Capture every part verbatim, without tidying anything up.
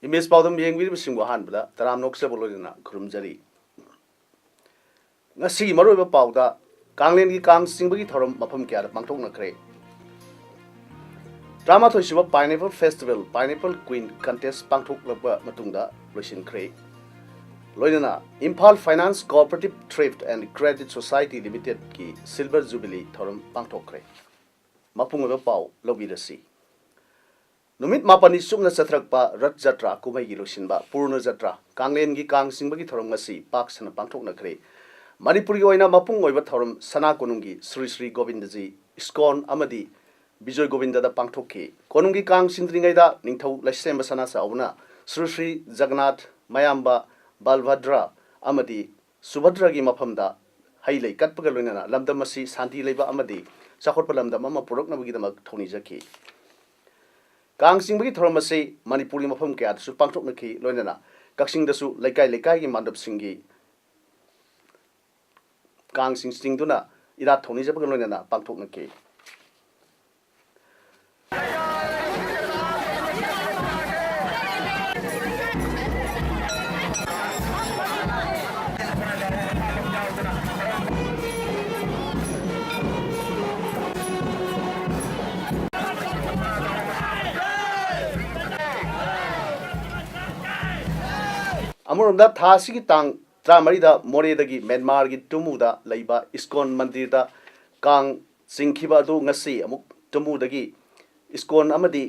Image ꯄꯥꯎꯗꯝ ꯌꯦꯡꯕꯤꯔꯤꯕꯁꯤꯡꯕꯨ ꯑꯍꯥꯟꯕꯗ ꯇꯔꯥꯝꯅ ꯑꯣꯛꯆꯕ ꯂꯣꯏꯅꯅ ꯈꯨꯔꯨꯝꯖꯔꯤ꯫ ꯉꯁꯤꯒꯤ ꯃꯔꯨꯑꯣꯏꯕ ꯄꯥꯎꯗ ꯀꯥꯡꯂꯦꯟꯒꯤ ꯀꯥꯡ ꯆꯤꯡꯕꯒꯤ ꯊꯧꯔꯝ ꯃꯐꯝ ꯀꯌꯥꯗ ꯄꯥꯡꯊꯣꯛꯅꯈ꯭ꯔꯦ꯫ ꯇꯔꯥꯃꯥꯊꯣꯏꯁꯨꯕ Pineapple Festival Pineapple Queen Contest ꯄꯥꯡꯊꯣꯛꯂꯛꯄ ꯃꯇꯨꯡꯗ ꯂꯣꯏꯁꯤꯟꯈ꯭ꯔꯦ꯫ ꯂꯣꯏꯅꯅ Imphal Finance Cooperative Thrift and Credit Society Limitedꯀꯤ Silver Jubilee ꯊꯧꯔꯝ ꯄꯥꯡꯊꯣꯛꯈ꯭ꯔꯦ꯫ ꯃꯄꯨꯡ ꯑꯣꯏꯕ ꯄꯥꯎ ꯂꯧꯕꯤꯔꯁꯤ꯫ ꯅꯨꯃꯤꯠ ꯃꯥꯄꯟꯅꯤ ꯆꯨꯞꯅ ꯆꯠꯊꯔꯛꯄ ꯔꯊ ꯖꯇ꯭ꯔꯥ ꯀꯨꯝꯍꯩꯒꯤ ꯂꯣꯏꯁꯤꯟꯕ ꯄꯨꯔꯅ ꯖꯇ꯭ꯔꯥ ꯀꯥꯡꯂꯦꯟꯒꯤ ꯀꯥꯡ ꯆꯤꯡꯕꯒꯤ ꯊꯧꯔꯝ ꯉꯁꯤ ꯄꯥꯛ ꯁꯟꯅ ꯄꯥꯡꯊꯣꯛꯅꯈ꯭ꯔꯦ꯫ ꯃꯅꯤꯄꯨꯔꯒꯤ ꯑꯣꯏꯅ ꯃꯄꯨꯡ ꯑꯣꯏꯕ ꯊꯧꯔꯝ ꯁꯅꯥ ꯀꯣꯅꯨꯡꯒꯤ ꯁ꯭ꯔꯤ ꯁ꯭ꯔꯤ ꯒꯣꯕꯤꯟꯗꯖꯤ ꯏꯁꯀꯣꯟ ꯑꯃꯗꯤ ꯕꯤꯖꯣꯏ ꯒꯣꯕꯤꯟꯗꯗ ꯄꯥꯡꯊꯣꯛꯈꯤ꯫ ꯀꯣꯅꯨꯡꯒꯤ ꯀꯥꯡ ꯆꯤꯡꯗ꯭ꯔꯤꯉꯩꯗ ꯅꯤꯡꯊꯧ ꯂꯩꯁꯦꯝꯕ ꯁꯅꯥ ꯆꯥꯎꯕꯅ ꯁ꯭ꯔꯤ ꯁ꯭ꯔꯤ ꯖꯒꯅꯥꯊ, ꯃꯌꯥꯝꯕ ꯕꯜꯚꯗ꯭ꯔ ꯑꯃꯗꯤ ꯁꯨꯚꯗ꯭ꯔꯒꯤ ꯃꯐꯝꯗ ꯍꯩ ꯂꯩ ꯀꯠꯄꯒ ꯂꯣꯏꯅꯅ ꯂꯝꯗꯝ ꯑꯁꯤ ꯁꯥꯟꯇꯤ ꯂꯩꯕ ꯑꯃꯗꯤ ꯆꯥꯎꯈꯠꯄ ꯂꯝꯗꯝ ꯑꯃ ꯄꯨꯔꯛꯅꯕꯒꯤꯗꯃꯛ ꯊꯧꯅꯤꯖꯈꯤ꯫ ꯀꯥꯡ ꯆꯤꯡꯕꯒꯤ ꯊꯧꯔꯝ ꯑꯁꯤ ꯃꯅꯤꯄꯨꯔꯒꯤ ꯃꯐꯝ ꯀꯌꯥꯗꯁꯨ ꯄꯥꯡꯊꯣꯛꯅꯈꯤ꯫ ꯂꯣꯏꯅꯅ ꯀꯛꯆꯤꯡꯗꯁꯨ ꯂꯩꯀꯥꯏ ꯂꯩꯀꯥꯏꯒꯤ ꯃꯥꯟꯗꯞꯁꯤꯡꯒꯤ ꯀꯥꯡꯁꯤꯡ ꯆꯤꯡꯗꯨꯅ ꯏꯔꯥꯠ ꯊꯧꯅꯤꯖꯕꯒ ꯂꯣꯏꯅꯅ ꯄꯥꯡꯊꯣꯛꯅꯈꯤ꯫ ꯑꯃꯔꯣꯝꯗ, ꯊꯥ ꯑꯁꯤꯒꯤ ꯇꯥꯡ ꯇꯔꯥꯃꯔꯤꯗ ꯃꯣꯔꯦꯗꯒꯤ ꯃ꯭ꯌꯥꯟꯃꯥꯔꯒꯤ ꯇꯨꯃꯨꯗ ꯂꯩꯕ ꯏꯁꯀꯣꯟ ꯃꯟꯗꯤꯔꯗ ꯀꯥꯡ ꯆꯤꯡꯈꯤꯕ ꯑꯗꯨ ꯉꯁꯤ ꯑꯃꯨꯛ ꯇꯨꯃꯨꯗꯒꯤ ꯏꯁꯀꯣꯟ ꯑꯃꯗꯤ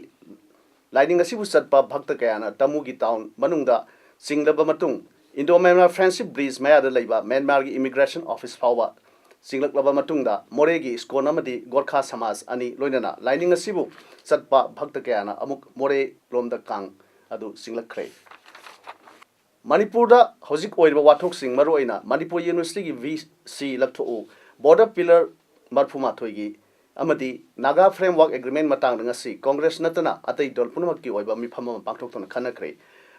ꯂꯥꯏꯅꯤꯡ ꯑꯁꯤꯕꯨ ꯆꯠꯄ ꯚꯛꯇ ꯀꯌꯥꯅ ꯇꯃꯨꯒꯤ ꯇꯥꯎꯟ ꯃꯅꯨꯡꯗ ꯆꯤꯡꯂꯕ ꯃꯇꯨꯡ, ꯏꯟꯗꯣ ꯃ꯭ꯌꯥꯟꯃꯥꯔ ꯐ꯭ꯔꯦꯟꯗꯁꯤꯞ ꯕ꯭ꯔꯤꯖ ꯃꯌꯥꯗ ꯂꯩꯕ ꯃ꯭ꯌꯥꯟꯃꯥꯔꯒꯤ ꯏꯃꯤꯒ꯭ꯔꯦꯁꯟ ꯑꯣꯐꯤꯁ ꯐꯥꯎꯕ ꯆꯤꯡꯂꯛꯂꯕ ꯃꯇꯨꯡꯗ, ꯃꯣꯔꯦꯒꯤ ꯏꯁꯀꯣꯟ ꯑꯃꯗꯤ ꯒꯣꯔꯈꯥ ꯁꯃꯥꯖ ꯑꯅꯤ ꯂꯣꯏꯅꯅ ꯂꯥꯏꯅꯤꯡ ꯑꯁꯤꯕꯨ ꯆꯠꯄ ꯚꯛꯇ ꯀꯌꯥꯅ ꯑꯃꯨꯛ ꯃꯣꯔꯦ ꯂꯣꯝꯗ ꯀꯥꯡ ꯑꯗꯨ ꯆꯤꯡꯂꯛꯈ꯭ꯔꯦ꯫ ꯃꯅꯤꯄꯨꯔꯗ ꯍꯧꯖꯤꯛ ꯑꯣꯏꯔꯤꯕ ꯋꯥꯊꯣꯛꯁꯤꯡ, ꯃꯔꯨꯑꯣꯏꯅ ꯃꯅꯤꯄꯨꯔ ꯌꯨꯅꯤꯚꯔꯁꯤꯇꯤꯒꯤ ꯚꯤ ꯁꯤ ꯂꯧꯊꯣꯛꯎ, ꯕꯣꯔꯗꯔ ꯄꯤꯂꯔ ꯃꯔꯤꯐꯨ ꯃꯥꯊꯣꯏꯒꯤ ꯑꯃꯗꯤ ꯅꯥꯒꯥ ꯐ꯭ꯔꯦꯝꯋꯥꯔꯛ ꯑꯦꯒ꯭ꯔꯤꯃꯦꯟ ꯃꯇꯥꯡꯗ ꯉꯁꯤ ꯀꯣꯡꯒ꯭ꯔꯦꯁ ꯅꯠꯇꯅ ꯑꯇꯩ ꯗꯜ ꯄꯨꯝꯅꯃꯛꯀꯤ ꯑꯣꯏꯕ ꯃꯤꯐꯝ ꯑꯃ ꯄꯥꯡꯊꯣꯛꯇꯨꯅ ꯈꯟꯅꯈ꯭ꯔꯦ꯫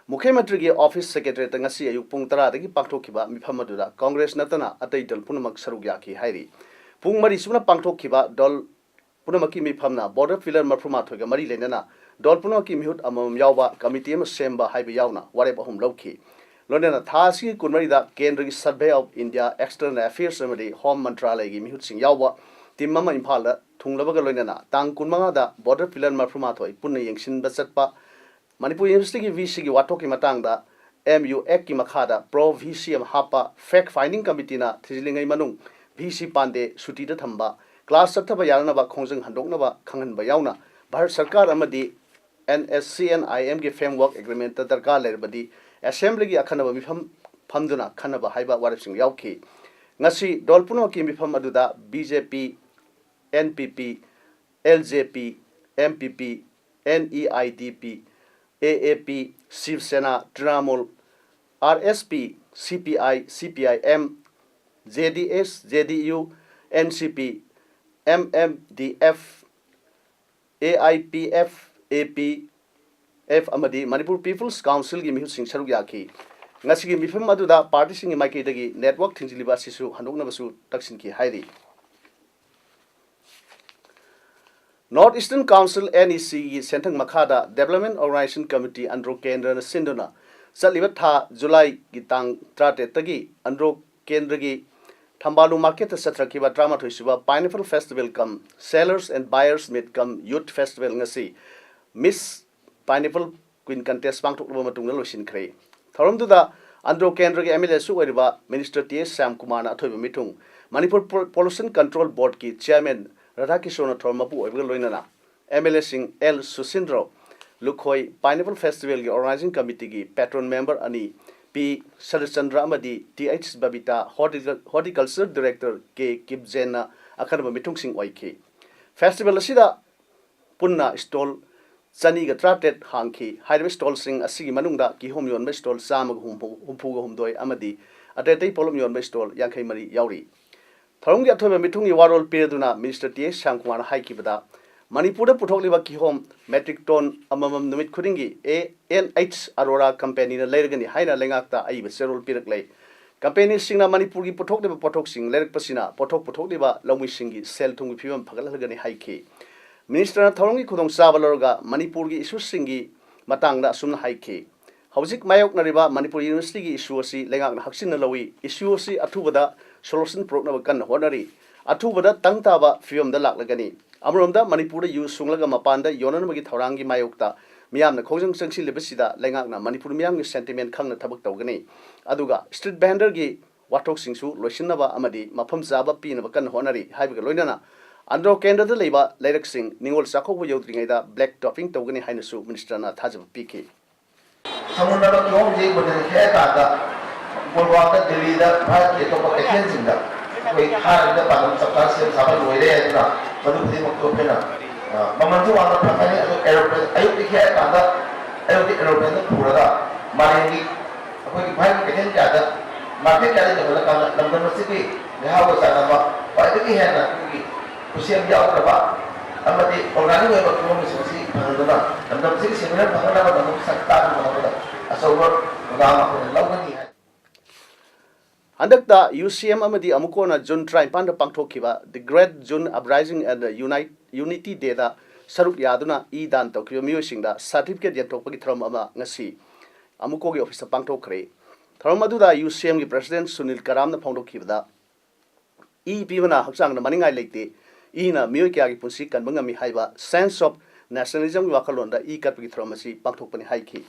ꯃꯨꯈ꯭ꯌ ꯃꯟꯇ꯭ꯔꯤꯒꯤ ꯑꯣꯐꯤꯁ ꯁꯦꯀ꯭ꯔꯦꯇꯔꯤꯌꯦꯠꯇ ꯉꯁꯤ ꯑꯌꯨꯛ ꯄꯨꯡ ꯇꯔꯥꯗꯒꯤ ꯄꯥꯡꯊꯣꯛꯈꯤꯕ ꯃꯤꯐꯝ ꯑꯗꯨꯗ ꯀꯣꯡꯒ꯭ꯔꯦꯁ ꯅꯠꯇꯅ ꯑꯇꯩ ꯗꯜ ꯄꯨꯝꯅꯃꯛ ꯁꯔꯨꯛ ꯌꯥꯈꯤ ꯍꯥꯏꯔꯤ꯫ ꯄꯨꯡ ꯃꯔꯤ ꯁꯨꯞꯅ ꯄꯥꯡꯊꯣꯛꯈꯤꯕ ꯗꯜ ꯄꯨꯝꯅꯃꯛꯀꯤ ꯃꯤꯐꯝꯅ ꯕꯣꯔꯗꯔ ꯄꯤꯂꯔ ꯃꯔꯤꯐꯨ ꯃꯥꯊꯣꯏꯒ ꯃꯔꯤ ꯂꯩꯅꯅ ꯗꯜ ꯄꯨꯝꯅꯃꯛꯀꯤ ꯃꯤꯍꯨꯠ ꯑꯃꯃꯝ ꯌꯥꯎꯕ ꯀꯃꯤꯇꯤ ꯑꯃ ꯁꯦꯝꯕ ꯍꯥꯏꯕ ꯌꯥꯎꯅ ꯋꯥꯔꯦꯞ ꯑꯍꯨꯝ ꯂꯧꯈꯤ꯫ ꯂꯣꯏꯅꯅ ꯊꯥ ꯑꯁꯤꯒꯤ ꯀꯨꯟꯃꯔꯤꯗ ꯀꯦꯟꯗ꯭ꯔꯒꯤ Survey of India, External Affairs ꯑꯃꯗꯤ ꯍꯣꯝ ꯃꯟꯇ꯭ꯔꯥꯂꯌꯒꯤ ꯃꯤꯍꯨꯠꯁꯤꯡ ꯌꯥꯎꯕ ꯇꯤꯝ ꯑꯃ ꯏꯝꯐꯥꯜꯗ ꯊꯨꯡꯂꯕꯒ ꯂꯣꯏꯅꯅ ꯇꯥꯡ ꯀꯨꯟꯃꯉꯥꯗ ꯕꯣꯔꯗꯔ ꯄꯤꯂꯔ ꯃꯔꯤꯐꯨ ꯃꯥꯊꯣꯏ ꯄꯨꯟꯅ ꯌꯦꯡꯁꯤꯟꯕ ꯆꯠꯄ, ꯃꯅꯤꯄꯨꯔ ꯌꯨꯅꯤꯚꯔꯁꯤꯇꯤꯒꯤ ꯚꯤ ꯁꯤꯒꯤ ꯋꯥꯊꯣꯛꯀꯤ ꯃꯇꯥꯡꯗ ꯑꯦꯝ ꯌꯨ ꯑꯦꯛꯀꯤ ꯃꯈꯥꯗ ꯄ꯭ꯔꯣ ꯚꯤ ꯁꯤ ꯑꯃ ꯍꯥꯞꯄ ꯐꯦꯛ ꯐꯥꯏꯟꯗꯤꯡ ꯀꯃꯤꯇꯤꯅ ꯊꯤꯖꯤꯜꯂꯤꯉꯩ ꯃꯅꯨꯡ ꯚꯤ ꯁꯤ ꯄꯥꯟꯗꯦ ꯁꯨꯇꯤꯗ ꯊꯝꯕ, ꯀ꯭ꯂꯥꯁ ꯆꯠꯊꯕ ꯌꯥꯅꯅꯕ ꯈꯣꯡꯖꯪ ꯍꯟꯗꯣꯛꯅꯕ ꯈꯪꯍꯟꯕ ꯌꯥꯎꯅ ꯚꯥꯔꯠ ꯁꯔꯀꯥꯔ ꯑꯃꯗꯤ ꯑꯦꯟ ꯑꯦꯁ ꯁꯤ ꯑꯦꯟ ꯑꯥꯏ ꯑꯦꯝꯒꯤ ꯐ꯭ꯔꯦꯝꯋꯥꯔꯛ ꯑꯦꯒ꯭ꯔꯤꯃꯦꯟꯇ ꯗꯔꯀꯥꯔ ꯂꯩꯔꯕꯗꯤ ꯑꯦꯁꯦꯝꯕ꯭ꯂꯤꯒꯤ ꯑꯈꯟꯅꯕ ꯃꯤꯐꯝ ꯐꯝꯗꯨꯅ ꯈꯟꯅꯕ ꯍꯥꯏꯕ ꯋꯥꯔꯦꯞꯁꯤꯡ ꯌꯥꯎꯈꯤ꯫ ꯉꯁꯤ ꯗꯜ ꯄꯨꯝꯅꯃꯛꯀꯤ ꯃꯤꯐꯝ ꯑꯗꯨꯗ B J P, N P P, L J P, M P P, N E I D P, A A P, Shiv Sena, Trinamool, R S P, ꯁꯤ P I, C P I M, J D S, J D U, N C P, M M D F, A I P F, A P F ꯑꯃꯗꯤ Manipur peoples ꯀꯥꯎꯟꯁꯤꯜꯒꯤ ꯃꯤꯍꯨꯠꯁꯤꯡ ꯁꯔꯨꯛ ꯌꯥꯈꯤ꯫ ꯉꯁꯤꯒꯤ ꯃꯤꯐꯝ ꯑꯗꯨꯗ ꯄꯥꯔꯇꯤꯁꯤꯡꯒꯤ ꯃꯥꯏꯀꯩꯗꯒꯤ network ꯊꯤꯡꯖꯤꯜꯂꯤꯕ ꯑꯁꯤꯁꯨ ꯍꯟꯗꯣꯛꯅꯕꯁꯨ ꯇꯛꯁꯤꯟꯈꯤ ꯍꯥꯏꯔꯤ꯫ North Eastern Council, N E Cꯒꯤ ꯁꯦꯟꯊꯪ ꯃꯈꯥꯗ Development Organization Committee, ꯑꯟꯗ꯭ꯔꯣ ꯀꯦꯟꯗ꯭ꯔꯅ ꯁꯤꯟꯗꯨꯅ ꯆꯠꯂꯤꯕ ꯊꯥ ꯖꯨꯂꯥꯏꯒꯤ ꯇꯥꯡ ꯇꯔꯥꯇꯔꯦꯠꯇꯒꯤ ꯑꯟꯗ꯭ꯔꯣ ꯀꯦꯟꯗ꯭ꯔꯒꯤ ꯊꯝꯕꯥꯂꯨ ꯃꯥꯔꯀꯦꯠꯇ ꯆꯠꯊꯔꯛꯈꯤꯕ ꯇꯔꯥꯃꯥꯊꯣꯏ ꯁꯨꯕ Pineapple Festival cum Sellers and Buyers Meet cum Youth Festival ꯉꯁꯤ Miss Pineapple Queen Contest ꯄꯥꯡꯊꯣꯛꯂꯕ ꯃꯇꯨꯡꯗ ꯂꯣꯏꯁꯤꯟꯈ꯭ꯔꯦ꯫ ꯊꯧꯔꯝꯗꯨꯗ ꯑꯟꯗ꯭ꯔꯣ ꯀꯦꯟꯗ꯭ꯔꯒꯤ ꯑꯦꯝ ꯑꯦꯜ ꯑꯦꯁꯨ ꯑꯣꯏꯔꯤꯕ ꯃꯤꯅꯤꯁꯇꯔ ꯇꯤ ꯑꯦꯁ ꯁ꯭ꯌꯥꯝꯀꯨꯃꯥꯔꯅ ꯑꯊꯣꯏꯕ ꯃꯤꯊꯨꯡ, ꯃꯅꯤꯄꯨꯔ ꯄꯣ-, ꯄꯣꯂꯨꯁꯟ ꯀꯟꯇ꯭ꯔꯣꯜ ꯕꯣꯔꯗꯀꯤ ꯆꯤꯌꯥꯔꯃꯦꯟ ꯔꯥꯙꯥꯀꯤꯁꯣꯔꯅ ꯊꯧꯔꯝ ꯃꯄꯨ ꯑꯣꯏꯕꯒ ꯂꯣꯏꯅꯅ ꯑꯦꯝ ꯑꯦꯜ ꯑꯦꯁꯤꯡ ꯑꯦꯜ ꯁꯨꯁꯤꯟꯗ꯭ꯔꯣ ꯂꯨꯈꯣꯏ, Pineapple Festivalꯒꯤ ꯑꯣꯔꯒꯅꯥꯏꯖꯤꯡ ꯀꯃꯤꯇꯤꯒꯤ ꯄꯦꯇ꯭ꯔꯣꯟ ꯃꯦꯝꯕꯔ ꯑꯅꯤ, ꯄꯤ ꯁꯔꯠꯆꯟꯗ꯭ꯔ ꯑꯃꯗꯤ ꯇꯤ ꯑꯩꯆ ꯕꯕꯤꯇꯥ, ꯍꯣꯔꯇꯤꯀꯜ-, ꯍꯣꯔꯇꯤꯀꯜꯆꯔ ꯗꯤꯔꯦꯛꯇꯔ ꯀꯦ ꯀꯤꯞꯖꯦꯟꯅ ꯑꯈꯟꯅꯕ ꯃꯤꯊꯨꯡꯁꯤꯡ ꯑꯣꯏꯈꯤ꯫ ꯐꯦꯁꯇꯤꯚꯦꯜ ꯑꯁꯤꯗ ꯄꯨꯟꯅ ꯁ꯭ꯇꯣꯜ ꯆꯅꯤꯒ ꯇꯔꯥꯇꯔꯦꯠ ꯍꯥꯡꯈꯤ꯫ ꯍꯥꯏꯔꯤꯕ ꯁ꯭ꯇꯣꯜꯁꯤꯡ ꯑꯁꯤꯒꯤ ꯃꯅꯨꯡꯗ ꯀꯤꯍꯣꯝ ꯌꯣꯟꯕ ꯁ꯭ꯇꯣꯜ ꯆꯥꯝꯃꯒ ꯍꯨꯝꯐꯨ, ꯍꯨꯝꯐꯨꯒ ꯍꯨꯝꯗꯣꯏ ꯑꯃꯗꯤ ꯑꯇꯩ ꯑꯇꯩ ꯄꯣꯠꯂꯝ ꯌꯣꯟꯕ ꯁ꯭ꯇꯣꯜ ꯌꯥꯡꯈꯩ ꯃꯔꯤ ꯌꯥꯎꯔꯤ꯫ ꯊꯧꯔꯝꯒꯤ ꯑꯊꯣꯏꯕ ꯃꯤꯊꯨꯡꯒꯤ ꯋꯥꯔꯣꯜ ꯄꯤꯔꯗꯨꯅ ꯃꯤꯅꯤꯁꯇꯔ ꯇꯤ ꯑꯦꯁ ꯁ꯭ꯌꯥꯝꯀꯨꯃꯥꯔꯅ ꯍꯥꯏꯈꯤꯕꯗ, ꯃꯅꯤꯄꯨꯔꯗ ꯄꯨꯊꯣꯛꯂꯤꯕ ꯀꯤꯍꯣꯝ ꯃꯦꯇ꯭ꯔꯤꯛ ꯇꯣꯟ ꯑꯃꯃꯝ ꯅꯨꯃꯤꯠ ꯈꯨꯗꯤꯡꯒꯤ ꯑꯦ ꯑꯦꯟ ꯑꯩꯆ ꯑꯔꯣꯔꯥ ꯀꯝꯄꯦꯅꯤꯅ ꯂꯩꯔꯒꯅꯤ ꯍꯥꯏꯅ ꯂꯩꯉꯥꯛꯇ ꯑꯏꯕ ꯆꯦꯔꯣꯜ ꯄꯤꯔꯛꯂꯦ꯫ ꯀꯝꯄꯦꯅꯤꯁꯤꯡꯅ ꯃꯅꯤꯄꯨꯔꯒꯤ ꯄꯨꯊꯣꯛꯂꯤꯕ ꯄꯣꯠꯊꯣꯛꯁꯤꯡ ꯂꯩꯔꯛꯄꯁꯤꯅ ꯄꯣꯠꯊꯣꯛ ꯄꯨꯊꯣꯛꯂꯤꯕ ꯂꯧꯃꯤꯁꯤꯡꯒꯤ ꯁꯦꯜ ꯊꯨꯝꯒꯤ ꯐꯤꯕꯝ ꯐꯒꯠꯍꯜꯂꯒꯅꯤ ꯍꯥꯏꯈꯤ꯫ ꯃꯤꯅꯤꯁꯇꯔꯅ ꯊꯧꯔꯝꯒꯤ ꯈꯨꯗꯣꯡꯆꯥꯕ ꯂꯧꯔꯒ ꯃꯅꯤꯄꯨꯔꯒꯤ ꯏꯁꯨꯁꯤꯡꯒꯤ ꯃꯇꯥꯡꯗ ꯑꯁꯨꯝꯅ ꯍꯥꯏꯈꯤ, ꯍꯧꯖꯤꯛ ꯃꯥꯌꯣꯛꯅꯔꯤꯕ ꯃꯅꯤꯄꯨꯔ ꯌꯨꯅꯤꯚꯔꯁꯤꯇꯤꯒꯤ ꯏꯁꯨ ꯑꯁꯤ ꯂꯩꯉꯥꯛꯅ ꯍꯛꯆꯤꯟꯅ ꯂꯧꯏ꯫ ꯏꯁꯨ ꯑꯁꯤ ꯑꯊꯨꯕꯗ ꯁꯣꯂꯨꯁꯟ ꯄꯨꯔꯛꯅꯕ ꯀꯟꯅ ꯍꯣꯠꯅꯔꯤ꯫ ꯑꯊꯨꯕꯗ ꯇꯪ ꯇꯥꯕ ꯐꯤꯕꯝꯗ ꯂꯥꯛꯂꯒꯅꯤ꯫ ꯑꯃꯔꯣꯝꯗ ꯃꯅꯤꯄꯨꯔꯗ ꯌꯨ ꯁꯨꯡꯂꯒ ꯃꯄꯥꯟꯗ ꯌꯣꯟꯅꯅꯕꯒꯤ ꯊꯧꯔꯥꯡꯒꯤ ꯃꯥꯌꯣꯛꯇ ꯃꯤꯌꯥꯝꯅ ꯈꯣꯡꯖꯪ ꯆꯪꯁꯤꯜꯂꯤꯕꯁꯤꯗ ꯂꯩꯉꯥꯛꯅ ꯃꯅꯤꯄꯨꯔ ꯃꯤꯌꯥꯝꯒꯤ ꯁꯦꯟꯇꯤꯃꯦꯟ ꯈꯪꯅ ꯊꯕꯛ ꯇꯧꯒꯅꯤ꯫ ꯑꯗꯨꯒ ꯁ꯭ꯇ꯭ꯔꯤꯠ ꯚꯦꯟꯗꯔꯒꯤ ꯋꯥꯊꯣꯛꯁꯤꯡꯁꯨ ꯂꯣꯏꯁꯤꯟꯅꯕ ꯑꯃꯗꯤ ꯃꯐꯝ ꯆꯥꯕ ꯄꯤꯅꯕ ꯀꯟꯅ ꯍꯣꯠꯅꯔꯤ ꯍꯥꯏꯕꯒ ꯂꯣꯏꯅꯅ ꯑꯟꯗ꯭ꯔꯣ ꯀꯦꯟꯗ꯭ꯔꯗ ꯂꯩꯕ ꯂꯩꯔꯛꯁꯤꯡ ꯅꯤꯉꯣꯜ ꯆꯥꯛꯀꯧꯕ ꯌꯧꯗ꯭ꯔꯤꯉꯩꯗ ꯕ꯭ꯂꯦꯛ ꯇꯣꯞꯄꯤꯡ ꯇꯧꯒꯅꯤ ꯍꯥꯏꯅꯁꯨ ꯃꯤꯅꯤꯁꯇꯔꯅ ꯊꯥꯖꯕ ꯄꯤꯈꯤ꯫ ꯁꯃꯨꯗ꯭ꯔꯗ ꯀꯤꯍꯣꯝꯁꯤ ꯃꯨꯟꯅꯔꯛꯀꯦ ꯍꯥꯏ ꯀꯥꯟꯗ ꯒꯣꯜꯋꯥꯒ ꯗꯤꯜꯂꯤꯗ ꯚꯥꯔꯠꯀꯤ ꯑꯇꯣꯞꯄ ꯀꯩꯊꯦꯜꯁꯤꯡꯗ ꯑꯩꯈꯣꯏ ꯊꯥꯔꯤꯕ ꯄꯥꯟꯗꯝ ꯆꯞ ꯆꯥꯅ ꯁꯦꯝ ꯁꯥꯕ ꯂꯣꯏꯔꯦ꯫ ꯑꯗꯨꯅ ꯃꯗꯨ ꯈꯨꯗꯤꯡꯃꯛꯇꯨ ꯑꯩꯈꯣꯏꯅ, ꯑ, ꯃꯃꯜꯁꯨ ꯋꯥꯡꯅ ꯐꯪꯒꯅꯤ꯫ ꯑꯗꯨ ꯑꯦꯔꯣꯄ꯭ꯂꯦꯟ ꯑꯌꯨꯛꯇꯒꯤ ꯍꯥꯏ ꯀꯥꯟꯗ ꯑꯌꯨꯛꯀꯤ ꯑꯦꯔꯣꯄ꯭ꯂꯦꯟꯗ ꯄꯨꯔꯒ ꯃꯥꯂꯦꯝꯒꯤ ꯑꯩꯈꯣꯏꯒꯤ ꯚꯥꯔꯠꯀꯤ ꯀꯩꯊꯦꯜ ꯀꯌꯥꯗ, ꯃꯥꯔꯀꯦꯠ ꯀꯌꯥꯗ ꯌꯧꯍꯜꯂꯀꯥꯟꯗ ꯂꯝꯗꯝ ꯑꯁꯤꯒꯤ ꯂꯩꯍꯥꯎꯒ ꯆꯥꯟꯅꯕ ꯈ꯭ꯋꯥꯏꯗꯒꯤ ꯍꯦꯟꯅ ꯑꯩꯈꯣꯏꯒꯤ ꯈꯨꯠꯁꯦꯝ ꯌꯥꯎꯗ꯭ꯔꯕ ꯑꯃꯗꯤ ꯑꯣꯔꯒꯥꯅꯤꯛ ꯑꯣꯏꯕ ꯀꯤꯍꯣꯝꯁꯤꯡ ꯑꯁꯤ ꯐꯪꯍꯟꯗꯨꯅ ꯂꯝꯗꯝ ꯑꯁꯤꯒꯤ ꯁꯦꯟꯃꯤꯠꯂꯣꯟ ꯐꯒꯠꯅꯕ, ꯂꯝꯗꯝ ꯁꯛ ꯇꯥꯛꯅꯕ ꯍꯣꯠꯅꯕꯗ ꯑꯆꯧꯕ ꯊꯧꯗꯥꯡ ꯑꯃ ꯑꯩꯈꯣꯏꯅ ꯂꯧꯒꯅꯤ ꯍꯥꯏ꯫ ꯍꯟꯗꯛꯇ ꯌꯨ ꯁꯤ ꯑꯦꯝ ꯑꯃꯗꯤ ꯑꯃꯨꯀꯣꯅ ꯖꯨꯟ ꯇꯔꯥꯅꯤꯄꯥꯟꯗ ꯄꯥꯡꯊꯣꯛꯈꯤꯕ The Great June Uprising and Unite, Unity Day ꯗ ꯁꯔꯨꯛ ꯌꯥꯗꯨꯅ ꯏ ꯗꯥꯟ ꯇꯧꯈꯤꯕ ꯃꯤꯑꯣꯏꯁꯤꯡꯗ ꯁꯥꯔꯇꯤꯐꯤꯀꯦꯠ ꯌꯦꯟꯊꯣꯛꯄꯒꯤ ꯊꯧꯔꯝ ꯑꯃ ꯉꯁꯤ ꯑꯃꯨꯀꯣꯒꯤ ꯑꯣꯐꯤꯁꯇ ꯄꯥꯡꯊꯣꯛꯈ꯭ꯔꯦ꯫ ꯊꯧꯔꯝ ꯑꯗꯨꯗ ꯌꯨ ꯁꯤ ꯑꯦꯝꯒꯤ ꯄ꯭ꯔꯁꯤꯗꯦꯟ ꯁꯨꯅꯤꯜ ꯀꯔꯥꯝꯅ ꯐꯣꯡꯗꯣꯛꯈꯤꯕꯗ, ꯏ ꯄꯤꯕꯅ ꯍꯛꯆꯥꯡꯗ ꯃꯥꯡꯅꯤꯡꯉꯥꯏ ꯂꯩꯇꯦ, ꯏꯅ ꯃꯤꯑꯣꯏ ꯀꯌꯥꯒꯤ ꯄꯨꯟꯁꯤ ꯀꯟꯕ ꯉꯝꯃꯤ ꯍꯥꯏꯕ sense of nationalism ꯒꯤ ꯋꯥꯈꯜꯂꯣꯟꯗ ꯏ ꯀꯠꯄꯒꯤ ꯊꯧꯔꯝ ꯑꯁꯤ ꯄꯥꯡꯊꯣꯛꯄꯅꯤ ꯍꯥꯏꯈꯤ꯫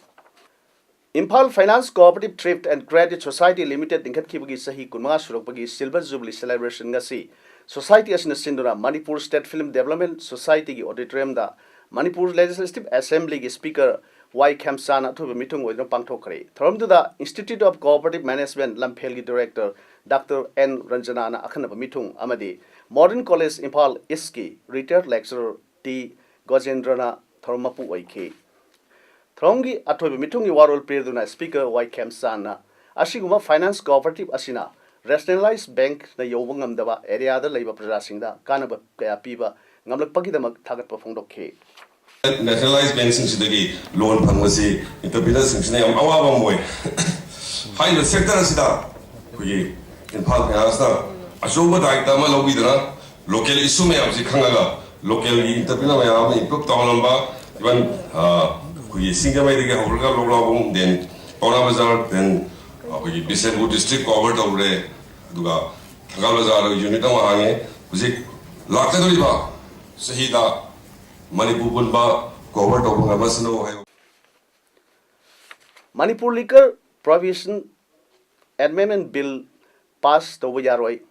Imphal Finance Cooperative Thrift and Credit Society Limited ꯂꯤꯡꯈꯠꯈꯤꯕꯒꯤ ꯆꯍꯤ ꯀꯨꯟꯃꯉꯥ ꯁꯨꯔꯛꯄꯒꯤ silver jubilee celebration ꯉꯁꯤ society ꯑꯁꯤꯅ ꯁꯤꯟꯗꯨꯅ Manipur State Film Development Society ꯒꯤ auditorium ꯗ ꯃꯅꯤꯄꯨꯔ Legislative Assembly ꯒꯤ Speaker ꯋꯥꯏ ꯈꯦꯝꯆꯥꯟꯅ ꯑꯊꯣꯏꯕ ꯃꯤꯊꯨꯡ ꯑꯣꯏꯗꯨꯅ ꯄꯥꯡꯊꯣꯛꯈ꯭ꯔꯦ꯫ ꯊꯧꯔꯝꯗꯨꯗ Institute of Cooperative Management ꯂꯝꯐꯦꯜꯒꯤ director ꯗꯥꯛꯇꯔ ꯑꯦꯟ ꯔꯟꯖꯅꯥꯅ ꯑꯈꯟꯅꯕ ꯃꯤꯊꯨꯡ ꯑꯃꯗꯤ Modern College Imphal East ꯀꯤ retired lecturer ꯇꯤ ꯒꯣꯖꯦꯟꯗ꯭ꯔꯅ ꯊꯧꯔꯝ ꯃꯄꯨ ꯑꯣꯏꯈꯤ꯫ ꯊꯧꯔꯝꯒꯤ ꯑꯊꯣꯏꯕ ꯃꯤꯊꯨꯡꯒꯤ ꯋꯥꯔꯣꯜ ꯄꯤꯔꯗꯨꯅ Speaker ꯋꯥꯏ ꯈꯦꯝꯆꯥꯟꯅ ꯑꯁꯤꯒꯨꯝꯕ finance cooperative ꯑꯁꯤꯅ rationalized bankꯅ ꯌꯧꯕ ꯉꯝꯗꯕ areaꯗ ꯂꯩꯕ ꯄ꯭ꯔꯖꯥꯁꯤꯡꯗ ꯀꯥꯟꯅꯕ ꯀꯌꯥ ꯄꯤꯕ ꯉꯝꯂꯛꯄꯒꯤꯗꯃꯛ ꯊꯥꯒꯠꯄ ꯐꯣꯡꯗꯣꯛꯈꯤ꯫ Nationalized bankꯁꯤꯡꯁꯤꯗꯒꯤ loan ꯐꯪꯕꯁꯤ entrepreneurꯁꯤꯡꯁꯤꯅ ꯌꯥꯝ ꯑꯋꯥꯕ ꯑꯃ ꯑꯣꯏ꯫ ꯍꯥꯏꯔꯤꯕ sector ꯑꯁꯤꯗ ꯑꯩꯈꯣꯏꯒꯤ ꯏꯝꯐꯥꯜ ꯐꯥꯏꯅꯥꯟꯁꯅ ꯑꯆꯧꯕ ꯗꯥꯌꯤꯠꯇ ꯑꯃ ꯂꯧꯕꯤꯗꯨꯅ local issue ꯃꯌꯥꯝꯁꯤ ꯈꯪꯉꯒ localꯒꯤ entrepreneur ꯃꯌꯥꯝ ꯑꯃ improve ꯇꯧꯍꯜꯂꯝꯕ, even ꯑꯩꯈꯣꯏꯒꯤ ꯁꯤꯡꯖꯃꯩꯗꯒꯤ ꯍꯧꯔꯒ ꯂꯣꯛꯂꯥꯎꯕꯨꯡ, then ꯄꯥꯎꯅꯥ ꯕꯖꯥꯔ, then ꯑꯩꯈꯣꯏꯒꯤ ꯕꯤꯁꯦꯝꯄꯨꯔ district cover ꯇꯧꯔꯦ꯫ ꯑꯗꯨꯒ ꯊꯪꯒꯥꯜ ꯕꯖꯥꯔꯗ unit ꯑꯃ ꯍꯥꯡꯉꯦ꯫ ꯍꯧꯖꯤꯛ ꯂꯥꯛꯀꯗꯧꯔꯤꯕ ꯆꯍꯤꯗ ꯃꯅꯤꯄꯨꯔ ꯄꯨꯝꯕ cover ꯇꯧꯕ ꯉꯝꯃꯁꯅꯨ ꯍꯥꯏꯕ꯫ Manipur Liquor Prohibition Amendment Bill pass ꯇꯧꯕ ꯌꯥꯔꯣꯏ,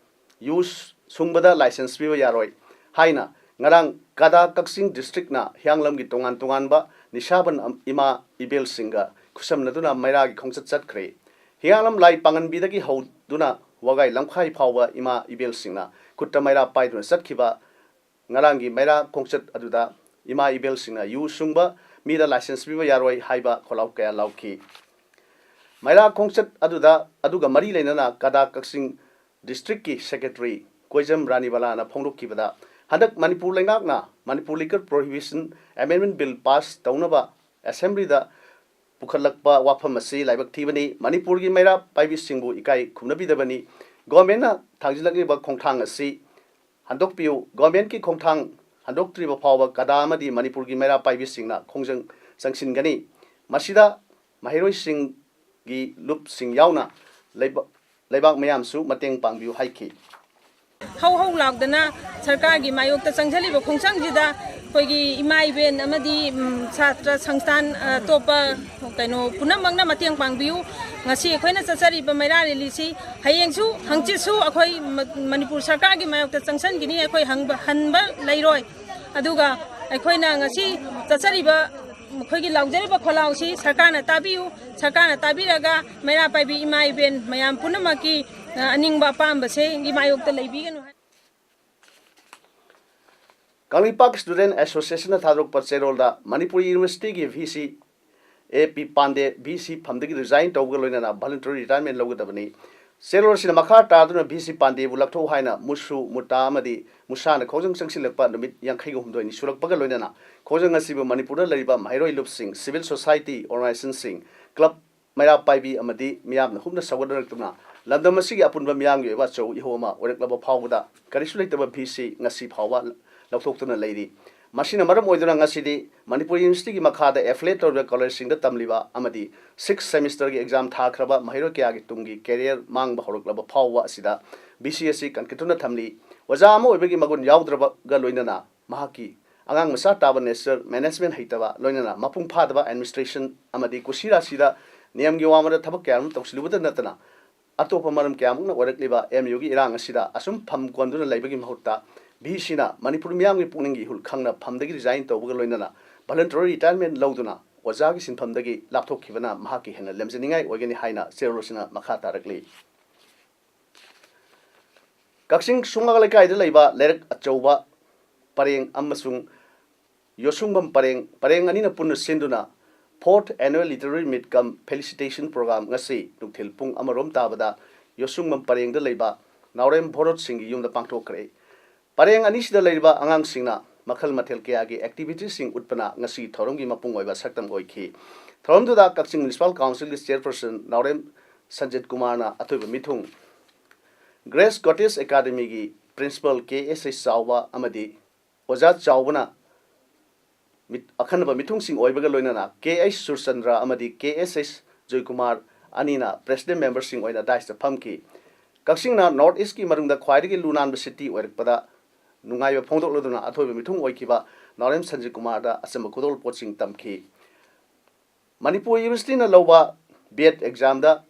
ꯌꯨ ꯁꯨꯡꯕꯗ license ꯄꯤꯕ ꯌꯥꯔꯣꯏ ꯍꯥꯏꯅ ꯉꯔꯥꯡ ꯀꯗꯥ ꯀꯛꯆꯤꯡ districtꯅ ꯍꯤꯌꯥꯡꯂꯝꯒꯤ ꯇꯣꯉꯥꯟ ꯇꯣꯉꯥꯟꯕ ꯅꯤꯁꯥꯕꯟ ꯑꯝ-, ꯏꯃꯥ ꯏꯕꯦꯜꯁꯤꯡꯒ ꯈꯨꯠꯁꯝꯅꯗꯨꯅ ꯃꯩꯔꯥꯒꯤ ꯈꯣꯡꯆꯠ ꯆꯠꯈ꯭ꯔꯦ꯫ ꯍꯤꯌꯥꯡꯂꯝ ꯂꯥꯏ ꯄꯥꯡꯒꯟꯕꯤꯗꯒꯤ ꯍꯧꯗꯨꯅ ꯋꯥꯒꯥꯏ ꯂꯝꯈꯥꯏ ꯐꯥꯎꯕ ꯏꯃꯥ ꯏꯕꯦꯜꯁꯤꯡꯅ ꯈꯨꯠꯇ ꯃꯩꯔꯥ ꯄꯥꯏꯗꯨꯅ ꯆꯠꯈꯤꯕ ꯉꯔꯥꯡꯒꯤ ꯃꯩꯔꯥ ꯈꯣꯡꯆꯠ ꯑꯗꯨꯗ ꯏꯃꯥ ꯏꯕꯦꯜꯁꯤꯡꯅ ꯌꯨ ꯁꯨꯡꯕ ꯃꯤꯗ license ꯄꯤꯕ ꯌꯥꯔꯣꯏ ꯍꯥꯏꯕ ꯈꯣꯜꯂꯥꯎ ꯀꯌꯥ ꯂꯥꯎꯈꯤ꯫ ꯃꯩꯔꯥ ꯈꯣꯡꯆꯠ ꯑꯗꯨꯗ, ꯑꯗꯨꯒ ꯃꯔꯤ ꯂꯩꯅꯅ ꯀꯗꯥ ꯀꯛꯆꯤꯡ districtꯀꯤ secretary ꯀꯣꯏꯖꯝ ꯔꯥꯅꯤꯕꯂꯥꯅ ꯐꯣꯡꯗꯣꯛꯈꯤꯕꯗ, ꯍꯟꯗꯛ ꯃꯅꯤꯄꯨꯔ ꯂꯩꯉꯥꯛꯅ Manipur Liquor Prohibition Amendment Bill pass ꯇꯧꯅꯕ assemblyꯗ ꯄꯨꯈꯠꯂꯛꯄ ꯋꯥꯐꯝ ꯑꯁꯤ ꯂꯥꯏꯕꯛ ꯊꯤꯕꯅꯤ꯫ ꯃꯅꯤꯄꯨꯔꯒꯤ ꯃꯩꯔꯥ ꯄꯥꯏꯕꯤꯁꯤꯡꯕꯨ ꯏꯀꯥꯏ ꯈꯨꯝꯅꯕꯤꯗꯕꯅꯤ꯫ Governmentꯅ ꯊꯥꯡꯖꯤꯜꯂꯛꯂꯤꯕ ꯈꯣꯡꯊꯥꯡ ꯑꯁꯤ ꯍꯟꯗꯣꯛꯄꯤꯌꯨ꯫ Governmentꯀꯤ ꯈꯣꯡꯊꯥꯡ ꯍꯟꯗꯣꯛꯇ꯭ꯔꯤꯕ ꯐꯥꯎꯕ ꯀꯗꯥ ꯑꯃꯗꯤ ꯃꯅꯤꯄꯨꯔꯒꯤ ꯃꯩꯔꯥ ꯄꯥꯏꯕꯤꯁꯤꯡꯅ ꯈꯣꯡꯖꯪ ꯆꯪꯁꯤꯟꯒꯅꯤ꯫ ꯃꯁꯤꯗ ꯃꯍꯩꯔꯣꯏꯁꯤꯡꯒꯤ ꯂꯨꯞꯁꯤꯡ ꯌꯥꯎꯅ ꯂꯩꯕ-, ꯂꯩꯕꯥꯛ ꯃꯌꯥꯝꯁꯨ ꯃꯇꯦꯡ ꯄꯥꯡꯕꯤꯌꯨ ꯍꯥꯏꯈꯤ꯫ ꯍꯧ ꯍꯧ ꯂꯥꯎꯗꯅ ꯁꯔꯀꯥꯔꯒꯤ ꯃꯥꯌꯣꯛꯇ ꯆꯪꯁꯤꯜꯂꯤꯕ ꯈꯣꯡꯆꯪꯁꯤꯗ ꯑꯩꯈꯣꯏꯒꯤ ꯏꯃꯥ ꯏꯕꯦꯟ ꯑꯃꯗꯤ, ꯎꯝ, ꯁꯥꯇ꯭ꯔ ꯁꯪꯁꯊꯥꯟ, ꯑꯇꯣꯞꯄ ꯀꯩꯅꯣ ꯄꯨꯝꯅꯃꯛꯅ ꯃꯇꯦꯡ ꯄꯥꯡꯕꯤꯌꯨ꯫ ꯉꯁꯤ ꯑꯩꯈꯣꯏꯅ ꯆꯠꯆꯔꯤꯕ ꯃꯩꯔꯥ rallyꯁꯤ ꯍꯌꯦꯡꯁꯨ ꯍꯪꯆꯤꯠꯁꯨ ꯑꯩꯈꯣꯏ ꯃ-, ꯃꯅꯤꯄꯨꯔ ꯁꯔꯀꯥꯔꯒꯤ ꯃꯥꯌꯣꯛꯇ ꯆꯪꯁꯤꯟꯈꯤꯅꯤ꯫ ꯑꯩꯈꯣꯏ ꯍꯪꯕ, ꯍꯟꯕ ꯂꯩꯔꯣꯏ꯫ ꯑꯗꯨꯒ ꯑꯩꯈꯣꯏꯅ ꯉꯁꯤ ꯆꯠꯆꯔꯤꯕ, ꯑꯩꯈꯣꯏꯒꯤ ꯂꯥꯎꯖꯔꯤꯕ ꯈꯣꯜꯂꯥꯎꯁꯤ ꯁꯔꯀꯥꯔꯅ ꯇꯥꯕꯤꯌꯨ꯫ ꯁꯔꯀꯥꯔꯅ ꯇꯥꯕꯤꯔꯒ ꯃꯩꯔꯥ ꯄꯥꯏꯕꯤ ꯏꯃꯥ ꯏꯕꯦꯟ ꯃꯌꯥꯝ ꯄꯨꯝꯅꯃꯛꯀꯤ, ꯑ, ꯑꯅꯤꯡꯕ ꯑꯄꯥꯝꯕꯁꯤꯒꯤ ꯃꯥꯌꯣꯛꯇ ꯂꯩꯕꯤꯒꯅꯨ ꯍꯥꯏ꯫ ꯀꯪꯂꯩꯄꯥꯛ Student Association ꯅ ꯊꯥꯗꯣꯔꯛꯄ ꯆꯦꯔꯣꯜꯗ ꯃꯅꯤꯄꯨꯔ University ꯒꯤ V C A P Pandey V C ꯐꯝꯗꯒꯤ resign ꯇꯧꯕꯒ ꯂꯣꯏꯅꯅ voluntary retirement ꯂꯧꯒꯗꯕꯅꯤ꯫ ꯆꯦꯔꯣꯜ ꯑꯁꯤꯅ ꯃꯈꯥ ꯇꯥꯗꯨꯅ V C ꯄꯥꯟꯗꯦꯕꯨ ꯂꯧꯊꯣꯛꯎ ꯍꯥꯏꯅ ꯃꯨꯁꯨ, ꯃꯨꯇꯥ ꯑꯃꯗꯤ ꯃꯨꯁꯥꯅ ꯈꯣꯡꯖꯪ ꯆꯪꯁꯤꯜꯂꯛꯄ ꯅꯨꯃꯤꯠ ꯌꯥꯡꯈꯩꯒ ꯍꯨꯝꯗꯣꯏꯅꯤ ꯁꯨꯔꯛꯄꯒ ꯂꯣꯏꯅꯅ ꯈꯣꯡꯖꯪ ꯑꯁꯤꯕꯨ ꯃꯅꯤꯄꯨꯔꯗ ꯂꯩꯔꯤꯕ ꯃꯍꯩꯔꯣꯏ ꯂꯨꯞꯁꯤꯡ, civil society organization ꯁꯤꯡ, club, ꯃꯩꯔꯥ ꯄꯥꯏꯕꯤ ꯑꯃꯗꯤ ꯃꯤꯌꯥꯝꯅ ꯍꯨꯞꯅ ꯁꯧꯒꯠꯅꯔꯛꯇꯨꯅ ꯂꯝꯗꯝ ꯑꯁꯤꯒꯤ ꯑꯄꯨꯟꯕ ꯃꯤꯌꯥꯝꯒꯤ ꯑꯣꯏꯕ ꯑꯆꯧ ꯏꯍꯧ ꯑꯃ ꯑꯣꯏꯔꯛꯂꯕ ꯐꯥꯎꯕꯗ ꯀꯔꯤꯁꯨ ꯂꯩꯇꯕ V C ꯉꯁꯤ ꯐꯥꯎꯕ ꯂꯧꯊꯣꯛꯇꯨꯅ ꯂꯩꯔꯤ꯫ ꯃꯁꯤꯅ ꯃꯔꯝ ꯑꯣꯏꯗꯨꯅ ꯉꯁꯤꯗꯤ ꯃꯅꯤꯄꯨꯔ University ꯒꯤ ꯃꯈꯥꯗ affiliate ꯇꯧꯔꯤꯕ college ꯁꯤꯡꯗ ꯇꯝꯂꯤꯕ ꯑꯃꯗꯤ sixth semester ꯒꯤ exam ꯊꯥꯈ꯭ꯔꯕ ꯃꯍꯩꯔꯣꯏ ꯀꯌꯥꯒꯤ ꯇꯨꯡꯒꯤ career ꯃꯥꯡꯕ ꯍꯧꯔꯛꯂꯕ ꯐꯥꯎꯕ ꯑꯁꯤꯗ V C ꯑꯁꯤ ꯀꯟꯈꯠꯇꯨꯅ ꯊꯝꯂꯤ꯫ ꯑꯣꯖꯥ ꯑꯃ ꯑꯣꯏꯕꯒꯤ ꯃꯒꯨꯟ ꯌꯥꯎꯗ꯭ꯔꯕꯒ ꯂꯣꯏꯅꯅ ꯃꯍꯥꯛꯀꯤ ꯑꯉꯥꯡ ꯃꯆꯥ ꯇꯥꯕ nature management ꯍꯩꯇꯕ, ꯂꯣꯏꯅꯅ ꯃꯄꯨꯡ ꯐꯥꯗꯕ administration ꯑꯃꯗꯤ ꯀꯨꯁꯤꯔꯥꯁꯤꯗ ꯅꯤꯌꯝꯒꯤ ꯋꯥꯡꯃꯗ ꯊꯕꯛ ꯀꯌꯥ ꯑꯃ ꯇꯧꯁꯤꯜꯂꯨꯕꯗ ꯅꯠꯇꯅ ꯑꯇꯣꯞꯄ ꯃꯔꯝ ꯀꯌꯥꯃꯨꯛꯅ ꯑꯣꯏꯔꯛꯂꯤꯕ M U ꯒꯤ ꯏꯔꯥꯡ ꯑꯁꯤꯗ ꯑꯁꯨꯝ ꯐꯝ ꯀꯣꯟꯗꯨꯅ ꯂꯩꯕꯒꯤ ꯃꯍꯨꯠꯇ V C ꯅ ꯃꯅꯤꯄꯨꯔ ꯃꯤꯌꯥꯝꯒꯤ ꯄꯨꯛꯅꯤꯡꯒꯤ ꯏꯍꯨꯜ ꯈꯪꯅ ꯐꯝꯗꯒꯤ resign ꯇꯧꯕꯒ ꯂꯣꯏꯅꯅ voluntary retirement ꯂꯧꯗꯨꯅ ꯑꯣꯖꯥꯒꯤ ꯁꯤꯟꯐꯝꯗꯒꯤ ꯂꯥꯞꯊꯣꯛꯈꯤꯕꯅ ꯃꯍꯥꯛꯀꯤ ꯍꯦꯟꯅ ꯂꯦꯝꯖꯅꯤꯡꯉꯥꯏ ꯑꯣꯏꯒꯅꯤ ꯍꯥꯏꯅ ꯆꯦꯔꯣꯜ ꯑꯁꯤꯅ ꯃꯈꯥ ꯇꯥꯔꯛꯂꯤ꯫ ꯀꯛꯆꯤꯡ ꯁꯨꯃꯥꯡ ꯂꯩꯀꯥꯏꯗ ꯂꯩꯕ ꯂꯩꯔꯛ ꯑꯆꯧꯕ ꯄꯔꯦꯡ ꯑꯃꯁꯨꯡ ꯌꯣꯁꯨꯡꯕꯝ ꯄꯔꯦꯡ, ꯄꯔꯦꯡ ꯑꯅꯤꯅ ꯄꯨꯟꯅ ꯁꯤꯟꯗꯨꯅ fourth Annual Literary Meet cum Felicitation Program ꯉꯁꯤ ꯅꯨꯡꯊꯤꯜ ꯄꯨꯡ ꯑꯃꯔꯣꯝ ꯇꯥꯕꯗ ꯌꯣꯁꯨꯡꯕꯝ ꯄꯔꯦꯡꯗ ꯂꯩꯕ ꯅꯥꯎꯔꯦꯝ ꯚꯣꯔꯣꯠꯁꯤꯡꯒꯤ ꯌꯨꯝꯗ ꯄꯥꯡꯊꯣꯛꯈ꯭ꯔꯦ꯫ ꯄꯔꯦꯡ ꯑꯅꯤꯁꯤꯗ ꯂꯩꯔꯤꯕ ꯑꯉꯥꯡꯁꯤꯡꯅ ꯃꯈꯜ ꯃꯊꯦꯜ ꯀꯌꯥꯒꯤ activitiesꯁꯤꯡ ꯎꯠꯄꯅ ꯉꯁꯤꯒꯤ ꯊꯧꯔꯝꯒꯤ ꯃꯄꯨꯡ ꯑꯣꯏꯕ ꯁꯛꯇꯝ ꯑꯣꯏꯈꯤ꯫ ꯊꯧꯔꯝꯗꯨꯗ ꯀꯛꯆꯤꯡ Municipal Councilꯒꯤ Chairperson ꯅꯥꯎꯔꯦꯝ ꯁꯟꯖꯤꯠ ꯀꯨꯃꯥꯔꯅ ꯑꯊꯣꯏꯕ ꯃꯤꯊꯨꯡ, Grace Cottage Academyꯒꯤ Principal K S H ꯆꯥꯎꯕ ꯑꯃꯗꯤ ꯑꯣꯖꯥ ꯆꯥꯎꯕꯅ ꯃꯤꯠ-, ꯑꯈꯟꯅꯕ ꯃꯤꯊꯨꯡꯁꯤꯡ ꯑꯣꯏꯕꯒ ꯂꯣꯏꯅꯅ K H ꯁꯨꯔꯆꯟꯗ꯭ꯔ ꯑꯃꯗꯤ K S H ꯖꯣꯏꯀꯨꯃꯥꯔ ꯑꯅꯤꯅ President memberꯁꯤꯡ ꯑꯣꯏꯅ daisꯇ ꯐꯝꯈꯤ꯫ ꯀꯛꯆꯤꯡꯅ North Eastꯀꯤ ꯃꯅꯨꯡꯗ ꯈ꯭ꯋꯥꯏꯗꯒꯤ ꯂꯨ ꯅꯥꯟꯕ city ꯑꯣꯏꯔꯛꯄꯗ ꯅꯨꯡꯉꯥꯏꯕ ꯐꯣꯡꯗꯣꯛꯂꯗꯨꯅ ꯑꯊꯣꯏꯕ ꯃꯤꯊꯨꯡ ꯑꯣꯏꯈꯤꯕ ꯅꯥꯎꯔꯦꯝ ꯁꯟꯖꯤꯠ ꯀꯨꯃꯥꯔꯗ ꯑꯆꯝꯕ ꯈꯨꯗꯣꯜꯄꯣꯠꯁꯤꯡ ꯇꯝꯈꯤ꯫ ꯃꯅꯤꯄꯨꯔ Universityꯅ ꯂꯧꯕ B.Ed examꯗ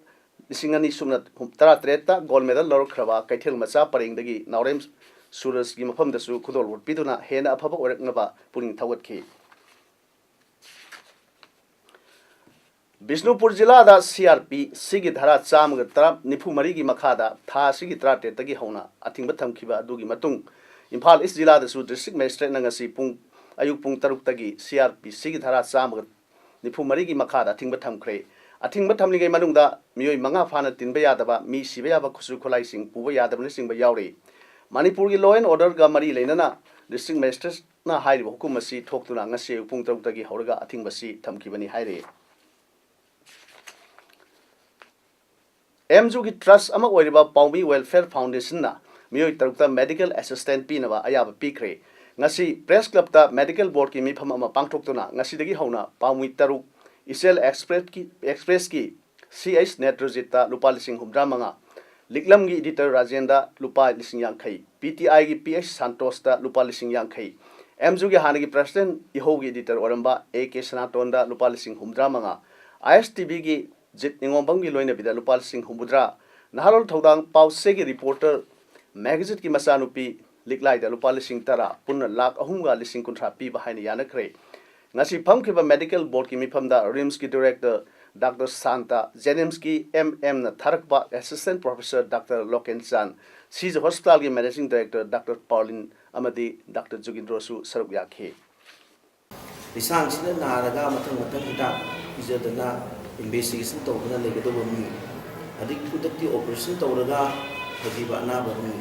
ꯂꯤꯁꯤꯡ ꯑꯅꯤ ꯁꯨꯞꯅ ꯇꯔꯥꯇꯔꯦꯠꯇ gold medal ꯂꯧꯔꯛꯈ꯭ꯔꯕ ꯀꯩꯊꯦꯜ ꯃꯆꯥ ꯄꯔꯦꯡꯗꯒꯤ ꯅꯥꯎꯔꯦꯝ ꯁꯨꯔꯖꯒꯤ ꯃꯐꯝꯗꯁꯨ ꯈꯨꯗꯣꯜ ꯄꯤꯗꯨꯅ ꯍꯦꯟꯅ ꯑꯐꯕ ꯑꯣꯏꯔꯛꯅꯕ ꯄꯨꯛꯅꯤꯡ ꯊꯧꯒꯠꯈꯤ꯫ ꯕꯤꯁꯅꯨꯄꯨꯔ ꯖꯤꯂꯥꯗ C R P Cꯒꯤ ꯙꯥꯔꯥ ꯆꯥꯝꯃꯒ ꯇꯔꯥ, ꯅꯤꯐꯨ ꯃꯔꯤꯒꯤ ꯃꯈꯥꯗ ꯊꯥ ꯑꯁꯤꯒꯤ ꯇꯔꯥꯇꯔꯦꯠꯇꯒꯤ ꯍꯧꯅ ꯑꯊꯤꯡꯕ ꯊꯝꯈꯤꯕ ꯑꯗꯨꯒꯤ ꯃꯇꯨꯡ ꯏꯝꯐꯥꯜ ꯏꯁ ꯖꯤꯂꯥꯗꯁꯨ ꯗꯤꯁꯇ꯭ꯔꯤꯛ ꯃꯦꯖꯤꯁꯇ꯭ꯔꯦꯠꯅ ꯉꯁꯤ ꯄꯨꯡ ꯑꯌꯨꯛ ꯄꯨꯡ ꯇꯔꯨꯛꯇꯒꯤ ꯁꯤ ꯑꯥꯔ ꯄꯤ ꯁꯤꯒꯤ ꯙꯥꯔꯥ ꯆꯥꯝꯃꯒ ꯅꯤꯐꯨ ꯃꯔꯤꯒꯤ ꯃꯈꯥꯗ ꯑꯊꯤꯡꯕ ꯊꯝꯈ꯭ꯔꯦ꯫ ꯑꯊꯤꯡꯕ ꯊꯝꯂꯤꯉꯩ ꯃꯅꯨꯡꯗ ꯃꯤꯑꯣꯏ ꯃꯉꯥ ꯐꯥꯅ ꯇꯤꯟꯕ ꯌꯥꯗꯕ, ꯃꯤ ꯁꯤꯕ ꯌꯥꯕ ꯈꯨꯠꯁꯨ ꯈꯨꯠꯂꯥꯏꯁꯤꯡ ꯄꯨꯕ ꯌꯥꯗꯕꯅꯆꯤꯡꯕ ꯌꯥꯎꯔꯤ꯫ ꯃꯅꯤꯄꯨꯔꯒꯤ law and orderꯒ ꯃꯔꯤ ꯂꯩꯅꯅ ꯗꯤꯁꯇ꯭ꯔꯤꯛ ꯃꯦꯖꯤꯁꯇ꯭ꯔꯦꯠꯅ ꯍꯥꯏꯔꯤꯕ ꯍꯨꯀꯨꯝ ꯑꯁꯤ ꯊꯣꯛꯇꯨꯅ ꯉꯁꯤ ꯑꯌꯨꯛ ꯄꯨꯡ ꯇꯔꯨꯛꯇꯒꯤ ꯍꯧꯔꯒ ꯑꯊꯤꯡꯕꯁꯤ ꯊꯝꯈꯤꯕꯅꯤ ꯍꯥꯏꯔꯤ꯫ ꯑꯦꯝ ꯖꯨꯒꯤ ꯇ꯭ꯔꯁ ꯑꯃ ꯑꯣꯏꯔꯤꯕ ꯄꯥꯎꯃꯤ ꯋꯦꯜꯐꯤꯌꯔ ꯐꯥꯎꯟꯗꯦꯁꯟꯅ ꯃꯤꯑꯣꯏ ꯇꯔꯨꯛꯇ ꯃꯦꯗꯤꯀꯦꯜ ꯑꯦꯁꯤꯁꯇꯦꯟꯁ ꯄꯤꯅꯕ ꯑꯌꯥꯕ ꯄꯤꯈ꯭ꯔꯦ꯫ ꯉꯁꯤ ꯄ꯭ꯔꯦꯁ ꯀ꯭ꯂꯕꯇ ꯃꯦꯗꯤꯀꯦꯜ ꯕꯣꯔꯗꯀꯤ ꯃꯤꯐꯝ ꯑꯃ ꯄꯥꯡꯊꯣꯛꯇꯨꯅ ꯉꯁꯤꯗꯒꯤ ꯍꯧꯅ ꯄꯥꯎꯃꯤ ꯇꯔꯨꯛ ꯏꯆꯦꯜ ꯑꯦꯛꯁꯄ꯭ꯔꯦꯁꯀꯤ, ꯑꯦꯛꯁꯄ꯭ꯔꯦꯁꯀꯤ ꯁꯤ ꯑꯩꯆ ꯅꯦꯇ꯭ꯔꯖꯤꯠꯇ ꯂꯨꯄꯥ ꯂꯤꯁꯤꯡ ꯍꯨꯝꯐꯨꯇꯔꯥ ꯃꯉꯥ, ꯂꯤꯛꯂꯝꯒꯤ ꯏꯗꯤꯇꯔ ꯔꯥꯖꯦꯟꯗ ꯂꯨꯄꯥ ꯂꯤꯁꯤꯡ ꯌꯥꯡꯈꯩ, ꯄꯤ ꯇꯤ ꯑꯥꯏꯒꯤ ꯄꯤ ꯑꯩꯆ ꯁꯥꯟꯇꯣꯁꯇ ꯂꯨꯄꯥ ꯂꯤꯁꯤꯡ ꯌꯥꯡꯈꯩ, ꯑꯦꯝ ꯖꯨꯒꯤ ꯍꯥꯟꯅꯒꯤ ꯄ꯭ꯔꯁꯤꯗꯦꯟꯠ ꯏꯍꯧꯒꯤ ꯏꯗꯤꯇꯔ ꯑꯣꯏꯔꯝꯕ ꯑꯦ ꯀꯦ ꯁꯅꯥꯇꯣꯟꯗ ꯂꯨꯄꯥ ꯂꯤꯁꯤꯡ ꯍꯨꯝꯐꯨꯇꯔꯥ ꯃꯉꯥ, ꯑꯥꯏ ꯑꯦꯁ ꯇꯤ ꯚꯤꯒꯤ ꯖꯤꯠ ꯅꯤꯉꯣꯝꯕꯝꯒꯤ ꯂꯣꯏꯅꯕꯤꯗ ꯂꯨꯄꯥ ꯂꯤꯁꯤꯡ ꯍꯨꯝꯐꯨꯇꯔꯥ, ꯅꯍꯥꯔꯣꯜ ꯊꯧꯗꯥꯡ ꯄꯥꯎꯆꯦꯒꯤ ꯔꯤꯄꯣꯔꯇꯔ ꯃꯦꯒꯥꯖꯤꯠꯀꯤ ꯃꯆꯥꯅꯨꯄꯤ ꯂꯤꯛꯂꯥꯏꯗ ꯂꯨꯄꯥ ꯂꯤꯁꯤꯡ ꯇꯔꯥ, ꯄꯨꯟꯅ ꯂꯥꯈ ꯑꯍꯨꯝꯒ ꯂꯤꯁꯤꯡ ꯀꯨꯟꯊ꯭ꯔꯥ ꯄꯤꯕ ꯍꯥꯏꯅ ꯌꯥꯅꯈ꯭ꯔꯦ꯫ ꯉꯁꯤ ꯐꯝꯈꯤꯕ ꯃꯦꯗꯤꯀꯦꯜ ꯕꯣꯔꯗꯀꯤ ꯃꯤꯐꯝꯗ ꯔꯤꯝꯁꯀꯤ ꯗꯤꯔꯦꯛꯇꯔ ꯗꯥꯛꯇꯔ ꯁꯥꯟꯇ, ꯖꯦꯅꯤꯝꯁꯀꯤ ꯑꯦꯝ ꯑꯦꯝꯅ ꯊꯥꯔꯛꯄ ꯑꯦꯁꯤꯁꯇꯦꯟꯠ ꯄ꯭ꯔꯣꯐꯦꯁꯔ ꯗꯥꯛꯇꯔ ꯂꯣꯀꯦꯟ ꯆꯥꯟ, ꯁꯤꯖ ꯍꯣꯁꯄꯤꯇꯥꯜꯒꯤ ꯃꯦꯅꯦꯖꯤꯡ ꯗꯤꯔꯦꯛꯇꯔ ꯗꯥꯛꯇꯔ ꯄꯥꯎꯂꯤꯟ ꯑꯃꯗꯤ ꯗꯥꯛꯇꯔ ꯖꯨꯒꯤꯟꯗ꯭ꯔꯣꯁꯨ ꯁꯔꯨꯛ ꯌꯥꯈꯤ꯫ ꯂꯤꯁꯥꯡꯁꯤꯗ ꯅꯥꯔꯒ ꯃꯊꯪ ꯃꯊꯪ ꯍꯤꯗꯥꯛ ꯄꯤꯖꯗꯅ ꯏꯟꯚꯦꯁꯇꯤꯒꯦꯁꯟ ꯇꯧꯗꯨꯅ ꯂꯩꯒꯗꯧꯕ ꯃꯤ, ꯑꯗꯒꯤ ꯈꯨꯗꯛꯀꯤ ꯑꯣꯄꯔꯦꯁꯟ ꯇꯧꯔꯒ ꯐꯈꯤꯕ ꯑꯅꯥꯕ ꯃꯤ,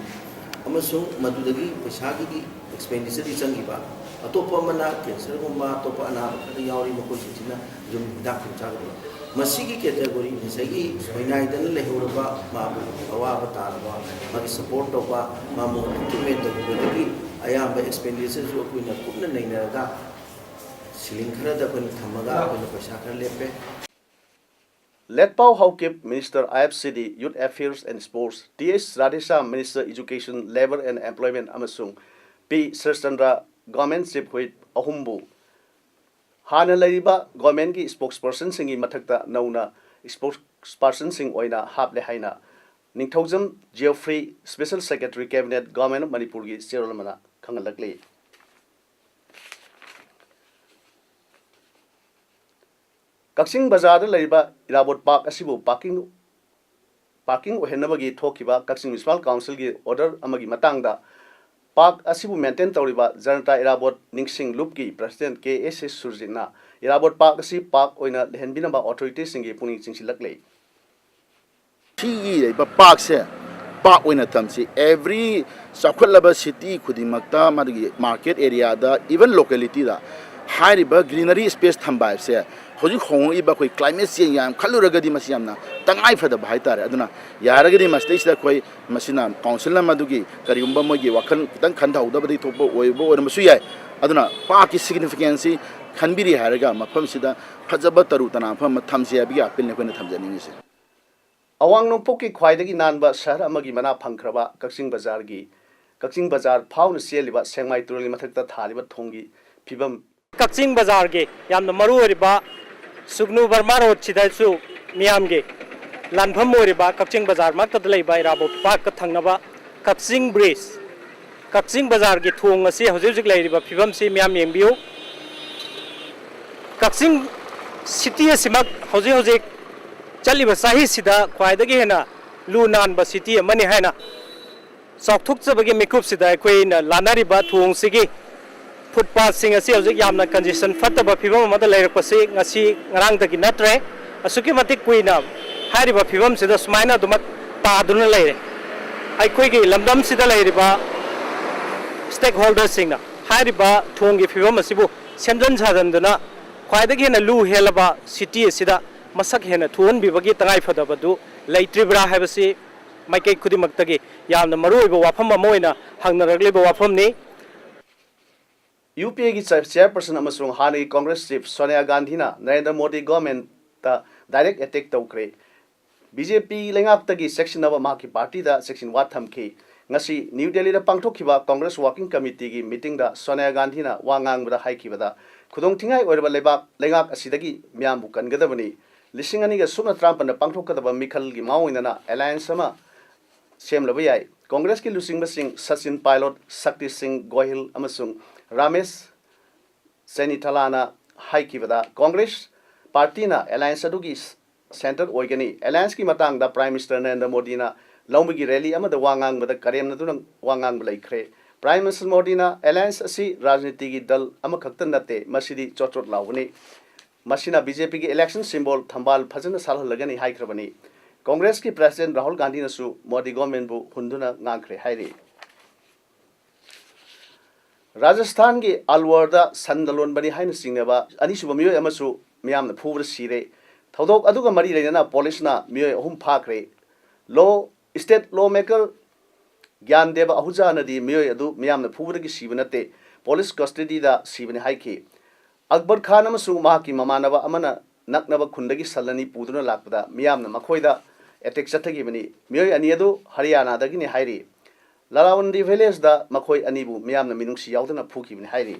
ꯑꯃꯁꯨꯡ ꯃꯗꯨꯗꯒꯤ ꯄꯩꯁꯥꯒꯤ ꯑꯦꯛꯁꯄꯦꯟꯗꯤꯆꯔꯗꯤ ꯆꯪꯈꯤꯕ, ꯑꯇꯣꯞꯄ ꯑꯃꯅ ꯀꯦꯟꯁꯔꯒꯨꯝꯕ ꯑꯇꯣꯞꯄ ꯑꯅꯥꯕ ꯈꯔ ꯌꯥꯎꯔꯤ, ꯃꯈꯣꯏꯁꯤꯡꯁꯤꯅ ꯌꯨꯝ ꯍꯤꯗꯥꯛ ꯊꯨꯝ ꯆꯥꯒꯗꯕ꯫ ꯃꯁꯤꯒꯤ ꯀꯦꯇꯦꯒꯣꯔꯤ ꯉꯁꯥꯏꯒꯤ ꯁꯣꯏꯅꯥꯏꯗꯅ ꯂꯩꯍꯧꯔꯕ, ꯃꯥꯕꯨ ꯑꯋꯥꯕ ꯇꯥꯔꯕ, ꯃꯥꯒꯤ ꯁꯄꯣꯔꯠ ꯇꯧꯕ, ꯃꯥ ꯃꯣꯟ ꯇ꯭ꯔꯤꯠꯃꯦꯟ ꯇꯧꯕꯤꯕꯗꯒꯤ ꯑꯌꯥꯝꯕ ꯑꯦꯛꯁꯄꯦꯟꯗꯤꯆꯔꯁꯨ ꯑꯩꯈꯣꯏꯅ ꯀꯨꯞꯅ ꯅꯩꯅꯔꯒ ꯁꯤꯂꯤꯡ ꯈꯔꯗ ꯑꯩꯈꯣꯏꯅ ꯊꯝꯃꯒ ꯑꯩꯈꯣꯏꯅ ꯄꯩꯁꯥ ꯈꯔ ꯂꯦꯞꯄꯦ꯫ ꯂꯦꯠꯄꯥꯎ Haokip, Minister I F C D, Youth Affairs and Sports, T H Radheshyam, Minister Education, Labour and Employment, ꯑꯃꯁꯨꯡ ꯄꯤ ꯁꯔꯆꯟꯗ꯭ꯔ, Government Chief Whip ꯑꯍꯨꯝꯕꯨ ꯍꯥꯟꯅ ꯂꯩꯔꯤꯕ ꯒꯣꯔꯃꯦꯟꯒꯤ ꯁ꯭ꯄꯣꯛꯁꯄꯔꯁꯟꯁꯤꯡꯒꯤ ꯃꯊꯛꯇ ꯅꯧꯅ ꯁ꯭ꯄꯣꯛꯁꯄꯔꯁꯟꯁꯤꯡ ꯑꯣꯏꯅ ꯍꯥꯞꯂꯦ ꯍꯥꯏꯅ ꯅꯤꯡꯊꯧꯖꯝ ꯖꯤꯑꯣꯐ꯭ꯔꯤ, Special Secretary Cabinet, Government of ꯃꯅꯤꯄꯨꯔꯒꯤ ꯆꯦꯔꯣꯜ ꯑꯃꯅ ꯈꯪꯍꯜꯂꯛꯂꯤ꯫ ꯀꯛꯆꯤꯡ ꯕꯖꯥꯔꯗ ꯂꯩꯔꯤꯕ ꯏꯔꯥꯕꯣꯠ ꯄꯥꯔꯛ ꯑꯁꯤꯕꯨ ꯄꯥꯔꯀꯤꯡ, ꯄꯥꯔꯀꯤꯡ ꯑꯣꯏꯍꯟꯅꯕꯒꯤ ꯊꯣꯛꯈꯤꯕ ꯀꯛꯆꯤꯡ ꯃ꯭ꯌꯨꯅꯤꯁꯤꯄꯥꯜ ꯀꯥꯎꯟꯁꯤꯜꯒꯤ ꯑꯣꯔꯗꯔ ꯑꯃꯒꯤ ꯃꯇꯥꯡꯗ ꯄꯥꯔꯛ ꯑꯁꯤꯕꯨ ꯃꯦꯟꯇꯦꯟ ꯇꯧꯔꯤꯕ ꯖꯅꯇꯥ ꯏꯔꯥꯕꯣꯠ ꯅꯤꯡꯁꯤꯡ ꯂꯨꯞꯀꯤ ꯄ꯭ꯔꯁꯤꯗꯦꯟꯠ ꯀꯦ ꯑꯦꯁ ꯑꯦꯁ ꯁꯨꯔꯖꯤꯠꯅ ꯏꯔꯥꯕꯣꯠ ꯄꯥꯔꯛ ꯑꯁꯤ ꯄꯥꯔꯛ ꯑꯣꯏꯅ ꯂꯩꯍꯟꯕꯤꯅꯕ ꯑꯣꯊꯣꯔꯤꯇꯤꯁꯤꯡꯒꯤ ꯄꯨꯛꯅꯤꯡ ꯆꯤꯡꯁꯤꯜꯂꯛꯂꯤ꯫ ꯁꯤꯒꯤ ꯂꯩꯕ ꯄꯥꯔꯛꯁꯦ ꯄꯥꯔꯛ ꯑꯣꯏꯅ ꯊꯝꯁꯤ꯫ ꯑꯦꯚ꯭ꯔꯤ ꯆꯥꯎꯈꯠꯂꯕ ꯁꯤꯇꯤ ꯈꯨꯗꯤꯡꯃꯛꯇ, ꯃꯗꯨꯒꯤ ꯃꯥꯔꯀꯦꯠ ꯑꯦꯔꯤꯌꯥꯗ, ꯏꯚꯟ ꯂꯣꯀꯦꯂꯤꯇꯤꯗ ꯍꯥꯏꯔꯤꯕ ꯒ꯭ꯔꯤꯅꯔꯤ ꯁ꯭ꯄꯦꯁ ꯊꯝꯕ ꯍꯥꯏꯕꯁꯦ ꯍꯧꯖꯤꯛ ꯍꯣꯡꯉꯛꯏꯕ ꯑꯩꯈꯣꯏ ꯀ꯭ꯂꯥꯏꯃꯦꯠ ꯆꯦꯟꯖ ꯌꯥꯝ ꯈꯜꯂꯨꯔꯒꯗꯤ ꯃꯁꯤ ꯌꯥꯝꯅ ꯇꯉꯥꯏ ꯐꯗꯕ ꯍꯥꯏꯇꯥꯔꯦ꯫ ꯑꯗꯨꯅ ꯌꯥꯔꯒꯗꯤ ꯃꯁꯤꯗꯩꯁꯤꯗ ꯑꯩꯈꯣꯏ ꯃꯁꯤꯅ ꯀꯥꯎꯟꯁꯤꯜꯅ ꯃꯗꯨꯒꯤ ꯀꯔꯤꯒꯨꯝꯕ ꯃꯣꯏꯒꯤ ꯋꯥꯈꯜ ꯈꯤꯇꯪ ꯈꯟꯊꯍꯧꯗꯕꯗꯒꯤ ꯊꯣꯛꯄ ꯑꯣꯏꯕ ꯑꯣꯏꯔꯝꯕꯁꯨ ꯌꯥꯏ꯫ ꯑꯗꯨꯅ ꯄꯥꯔꯛꯀꯤ ꯁꯤꯒꯅꯤꯐꯤꯀꯦꯟꯁꯁꯤ ꯈꯟꯕꯤꯔꯤ ꯍꯥꯏꯔꯒ ꯃꯐꯝꯁꯤꯗ ꯐꯖꯕ ꯇꯔꯨ ꯇꯅꯥꯟꯕ ꯃꯐꯝ ꯑꯃ ꯊꯝꯁꯤ ꯍꯥꯏꯕꯒꯤ ꯑꯄꯤꯜꯅꯤ ꯑꯩꯈꯣꯏꯅ ꯊꯝꯖꯅꯤꯡꯉꯤꯁꯦ꯫ ꯑꯋꯥꯡ ꯅꯣꯡꯄꯣꯛꯀꯤ ꯈ꯭ꯋꯥꯏꯗꯒꯤ ꯅꯥꯟꯕ ꯁꯍꯔ ꯑꯃꯒꯤ ꯃꯅꯥ ꯐꯪꯈ꯭ꯔꯕ ꯀꯛꯆꯤꯡ ꯕꯖꯥꯔꯒꯤ, ꯀꯛꯆꯤꯡ ꯕꯖꯥꯔ ꯐꯥꯎꯅ ꯆꯦꯜꯂꯤꯕ ꯁꯦꯡꯃꯥꯏ ꯇꯨꯔꯦꯜꯒꯤ ꯃꯊꯛꯇ ꯊꯥꯔꯤꯕ ꯊꯣꯡꯒꯤ ꯐꯤꯕꯝ꯫ ꯀꯛꯆꯤꯡ ꯕꯖꯥꯔꯒꯤ ꯌꯥꯝꯅ ꯃꯔꯨ ꯑꯣꯏꯔꯤꯕ ꯁꯨꯒꯅꯨ ꯕꯔꯃꯥ ꯔꯣꯗꯁꯤꯗꯁꯨ ꯃꯤꯌꯥꯝꯒꯤ ꯂꯥꯟꯐꯝ ꯑꯣꯏꯔꯤꯕ ꯀꯛꯆꯤꯡ ꯕꯖꯥꯔ ꯃꯛꯇꯗ ꯂꯩꯕ ꯏꯔꯥꯕꯣꯠ ꯄꯥꯔꯛꯀ ꯊꯪꯅꯕ ꯀꯛꯆꯤꯡ ꯕ꯭ꯔꯤꯖ, ꯀꯛꯆꯤꯡ ꯕꯖꯥꯔꯒꯤ ꯊꯣꯡ ꯑꯁꯤ ꯍꯧꯖꯤꯛ ꯍꯧꯖꯤꯛ ꯂꯩꯔꯤꯕ ꯐꯤꯕꯝꯁꯤ ꯃꯤꯌꯥꯝ ꯌꯦꯡꯕꯤꯌꯨ꯫ ꯀꯛꯆꯤꯡ ꯁꯤꯇꯤ ꯑꯁꯤꯃꯛ ꯍꯧꯖꯤꯛ ꯍꯧꯖꯤꯛ ꯆꯠꯂꯤꯕ ꯆꯍꯤꯁꯤꯗ ꯈ꯭ꯋꯥꯏꯗꯒꯤ ꯍꯦꯟꯅ ꯂꯨ ꯅꯥꯟꯕ ꯁꯤꯇꯤ ꯑꯃꯅꯤ ꯍꯥꯏꯅ ꯆꯥꯎꯊꯣꯛꯆꯕꯒꯤ ꯃꯤꯀꯨꯞꯁꯤꯗ ꯑꯩꯈꯣꯏꯅ ꯂꯥꯟꯅꯔꯤꯕ ꯊꯣꯡꯁꯤꯒꯤ ꯐꯨꯠꯄꯥꯠꯁꯤꯡ ꯑꯁꯤ ꯍꯧꯖꯤꯛ ꯌꯥꯝꯅ ꯀꯟꯗꯤꯁꯟ ꯐꯠꯇꯕ ꯐꯤꯕꯝ ꯑꯃꯗ ꯂꯩꯔꯛꯄꯁꯤ ꯉꯁꯤ ꯉꯔꯥꯡꯗꯒꯤ ꯅꯠꯇ꯭ꯔꯦ꯫ ꯑꯁꯨꯛꯀꯤ ꯃꯇꯤꯛ ꯀꯨꯏꯅ ꯍꯥꯏꯔꯤꯕ ꯐꯤꯕꯝꯁꯤꯗ ꯁꯨꯃꯥꯏꯅ ꯑꯗꯨꯃꯛ ꯇꯥꯗꯨꯅ ꯂꯩꯔꯦ꯫ ꯑꯩꯈꯣꯏꯒꯤ ꯂꯝꯗꯝꯁꯤꯗ ꯂꯩꯔꯤꯕ ꯁ꯭ꯇꯦꯛ ꯍꯣꯜꯗꯔꯁꯤꯡꯅ ꯍꯥꯏꯔꯤꯕ ꯊꯣꯡꯒꯤ ꯐꯤꯕꯝ ꯑꯁꯤꯕꯨ ꯁꯦꯝꯖꯤꯟ ꯁꯥꯖꯤꯟꯗꯨꯅ ꯈ꯭ꯋꯥꯏꯗꯒꯤ ꯍꯦꯟꯅ ꯂꯨ ꯍꯦꯜꯂꯕ ꯁꯤꯇꯤ ꯑꯁꯤꯗ ꯃꯁꯛ ꯍꯦꯟꯅ ꯊꯣꯛꯍꯟꯕꯤꯕꯒꯤ ꯇꯉꯥꯏꯐꯗꯕꯗꯨ ꯂꯩꯇ꯭ꯔꯤꯕ꯭ꯔꯥ ꯍꯥꯏꯕꯁꯤ ꯃꯥꯏꯀꯩ ꯈꯨꯗꯤꯡꯃꯛꯇꯒꯤ ꯌꯥꯝꯅ ꯃꯔꯨꯑꯣꯏꯕ ꯋꯥꯐꯝ ꯑꯃ ꯑꯣꯏꯅ ꯍꯪꯅꯔꯛꯂꯤꯕ ꯋꯥꯐꯝꯅꯤ꯫ ꯌꯨ ꯄꯤ ꯑꯦꯒꯤ ꯆꯤꯌꯔꯄꯔꯁꯟ ꯑꯃꯁꯨꯡ ꯍꯥꯟꯅꯒꯤ ꯀꯣꯡꯒ꯭ꯔꯦꯁ ꯆꯤꯐ ꯁꯣꯅꯤꯌꯥ ꯒꯥꯟꯙꯤꯅ ꯅꯔꯦꯟꯗ꯭ꯔ ꯃꯣꯗꯤ ꯒꯣꯔꯃꯦꯟꯠꯇ ꯗꯥꯏꯔꯦꯛ ꯑꯦꯇꯦꯛ ꯇꯧꯈ꯭ꯔꯦ꯫ ꯕꯤ ꯖꯦ ꯄꯤ ꯂꯩꯉꯥꯛꯇꯒꯤ ꯆꯦꯛꯁꯤꯟꯅꯕ ꯃꯍꯥꯛꯀꯤ ꯄꯥꯔꯇꯤꯗ ꯆꯦꯛꯁꯤꯟ ꯋꯥ ꯊꯝꯈꯤ꯫ ꯉꯁꯤ ꯅ꯭ꯌꯨ ꯗꯦꯜꯂꯤꯗ ꯄꯥꯡꯊꯣꯛꯈꯤꯕ ꯀꯣꯡꯒ꯭ꯔꯦꯁ ꯋꯥꯔꯀꯤꯡ ꯀꯃꯤꯇꯤꯒꯤ ꯃꯤꯇꯤꯡꯗ ꯁꯣꯅꯤꯌꯥ ꯒꯥꯟꯙꯤꯅ ꯋꯥ ꯉꯥꯡꯕꯗ ꯍꯥꯏꯈꯤꯕꯗ, ꯈꯨꯗꯣꯡ ꯊꯤꯉꯥꯏ ꯑꯣꯏꯔꯕ ꯂꯩꯕꯥꯛ ꯂꯩꯉꯥꯛ ꯑꯁꯤꯗꯒꯤ ꯃꯤꯌꯥꯝꯕꯨ ꯀꯟꯒꯗꯕꯅꯤ꯫ ꯂꯤꯁꯤꯡ ꯑꯅꯤꯒ ꯁꯨꯞꯅ ꯇꯔꯥꯃꯥꯄꯟꯗ ꯄꯥꯡꯊꯣꯛꯀꯗꯕ ꯃꯤꯈꯜꯒꯤ ꯃꯥꯡꯑꯣꯏꯅꯅ ꯑꯦꯂꯥꯌꯟꯁ ꯑꯃ ꯁꯦꯝꯂꯕ ꯌꯥꯏ꯫ ꯀꯣꯡꯒ꯭ꯔꯦꯁꯀꯤ ꯂꯨꯆꯤꯡꯕꯁꯤꯡ ꯁꯆꯤꯟ ꯄꯥꯏꯂꯣꯠ, ꯁꯛꯇꯤ ꯁꯤꯡ ꯒꯣꯍꯤꯜ ꯑꯃꯁꯨꯡ ꯔꯥꯃꯦꯁ ꯆꯦꯅꯤꯊꯂꯥꯅ ꯍꯥꯏꯈꯤꯕꯗ, ꯀꯣꯡꯒ꯭ꯔꯦꯁ ꯄꯥꯔꯇꯤꯅ ꯑꯦꯂꯥꯌꯟꯁ ꯑꯗꯨꯒꯤ ꯁꯦꯟꯇꯔ ꯑꯣꯏꯒꯅꯤ꯫ ꯑꯦꯂꯥꯌꯟꯁꯀꯤ ꯃꯇꯥꯡꯗ ꯄ꯭ꯔꯥꯏꯝ ꯃꯤꯅꯤꯁꯇꯔ ꯅꯔꯦꯟꯗ꯭ꯔ ꯃꯣꯗꯤꯅ ꯂꯧꯃꯤꯒꯤ ꯔꯦꯂꯤ ꯑꯃꯗ ꯋꯥ ꯉꯥꯡꯕꯗ ꯀꯔꯦꯝꯅꯗꯨꯅ ꯋꯥ ꯉꯥꯡꯕ ꯂꯩꯈ꯭ꯔꯦ꯫ Prime Minister ꯃꯣꯗꯤꯅ alliance ꯑꯁꯤ ꯔꯥꯖꯅꯤꯇꯤꯒꯤ ꯗꯜ ꯑꯃꯈꯛꯇ ꯅꯠꯇꯦ, ꯃꯁꯤꯗꯤ ꯆꯣꯠ ꯆꯣꯠ ꯂꯥꯎꯕꯅꯤ꯫ ꯃꯁꯤꯅ BJPꯒꯤ election symbol ꯊꯝꯕꯥꯜ ꯐꯖꯅ ꯁꯥꯠꯍꯜꯂꯒꯅꯤ ꯍꯥꯏꯈ꯭ꯔꯕꯅꯤ꯫ ꯀꯣꯡꯒ꯭ꯔꯦꯁꯀꯤ President ꯔꯥꯍꯨꯜ ꯒꯥꯟꯙꯤꯅꯁꯨ ꯃꯣꯗꯤ governmentꯕꯨ ꯍꯨꯟꯗꯨꯅ ꯉꯥꯡꯈ꯭ꯔꯦ ꯍꯥꯏꯔꯤ꯫ ꯔꯥꯖꯁꯊꯥꯟꯒꯤ ꯑꯜꯋꯔꯗ ꯁꯟ ꯂꯂꯣꯟꯕꯅꯤ ꯍꯥꯏꯅ ꯆꯤꯡꯅꯕ ꯑꯅꯤꯁꯨꯕ ꯃꯤꯑꯣꯏ ꯑꯃꯁꯨ ꯃꯤꯌꯥꯝꯅ ꯐꯨꯕꯗ ꯁꯤꯔꯦ꯫ ꯊꯧꯗꯣꯛ ꯑꯗꯨꯒ ꯃꯔꯤ ꯂꯩꯅꯅ ꯄꯨꯂꯤꯁꯅ ꯃꯤꯑꯣꯏ ꯑꯍꯨꯝ ꯐꯥꯈ꯭ꯔꯦ꯫ Law, state law maker ꯒ꯭ꯌꯥꯟꯗꯦꯕ ꯑꯍꯨꯖꯥꯅꯗꯤ ꯃꯤꯑꯣꯏ ꯑꯗꯨ ꯃꯤꯌꯥꯝꯅ ꯐꯨꯕꯗꯒꯤ ꯁꯤꯕ ꯅꯠꯇꯦ, police custodyꯗ ꯁꯤꯕꯅꯤ ꯍꯥꯏꯈꯤ꯫ ꯑꯛꯕꯔ ꯈꯥꯟ ꯑꯃꯁꯨꯡ ꯃꯍꯥꯛꯀꯤ ꯃꯃꯥꯟꯅꯕ ꯑꯃꯅ ꯅꯛꯅꯕ ꯈꯨꯟꯗꯒꯤ ꯁꯟ ꯑꯅꯤ ꯄꯨꯗꯨꯅ ꯂꯥꯛꯄꯗ ꯃꯤꯌꯥꯝꯅ ꯃꯈꯣꯏꯗ attack ꯆꯠꯊꯈꯤꯕꯅꯤ꯫ ꯃꯤꯑꯣꯏ ꯑꯅꯤ ꯑꯗꯨ ꯍꯔꯤꯌꯥꯅꯥꯗꯒꯤꯅꯤ ꯍꯥꯏꯔꯤ꯫ ꯂꯥꯂꯥꯋꯟꯗꯤ villageꯗ ꯃꯈꯣꯏ ꯑꯅꯤꯕꯨ ꯃꯤꯌꯥꯝꯅ ꯃꯤꯅꯨꯡꯁꯤ ꯌꯥꯎꯗꯅ ꯐꯨꯈꯤꯕꯅꯤ ꯍꯥꯏꯔꯤ꯫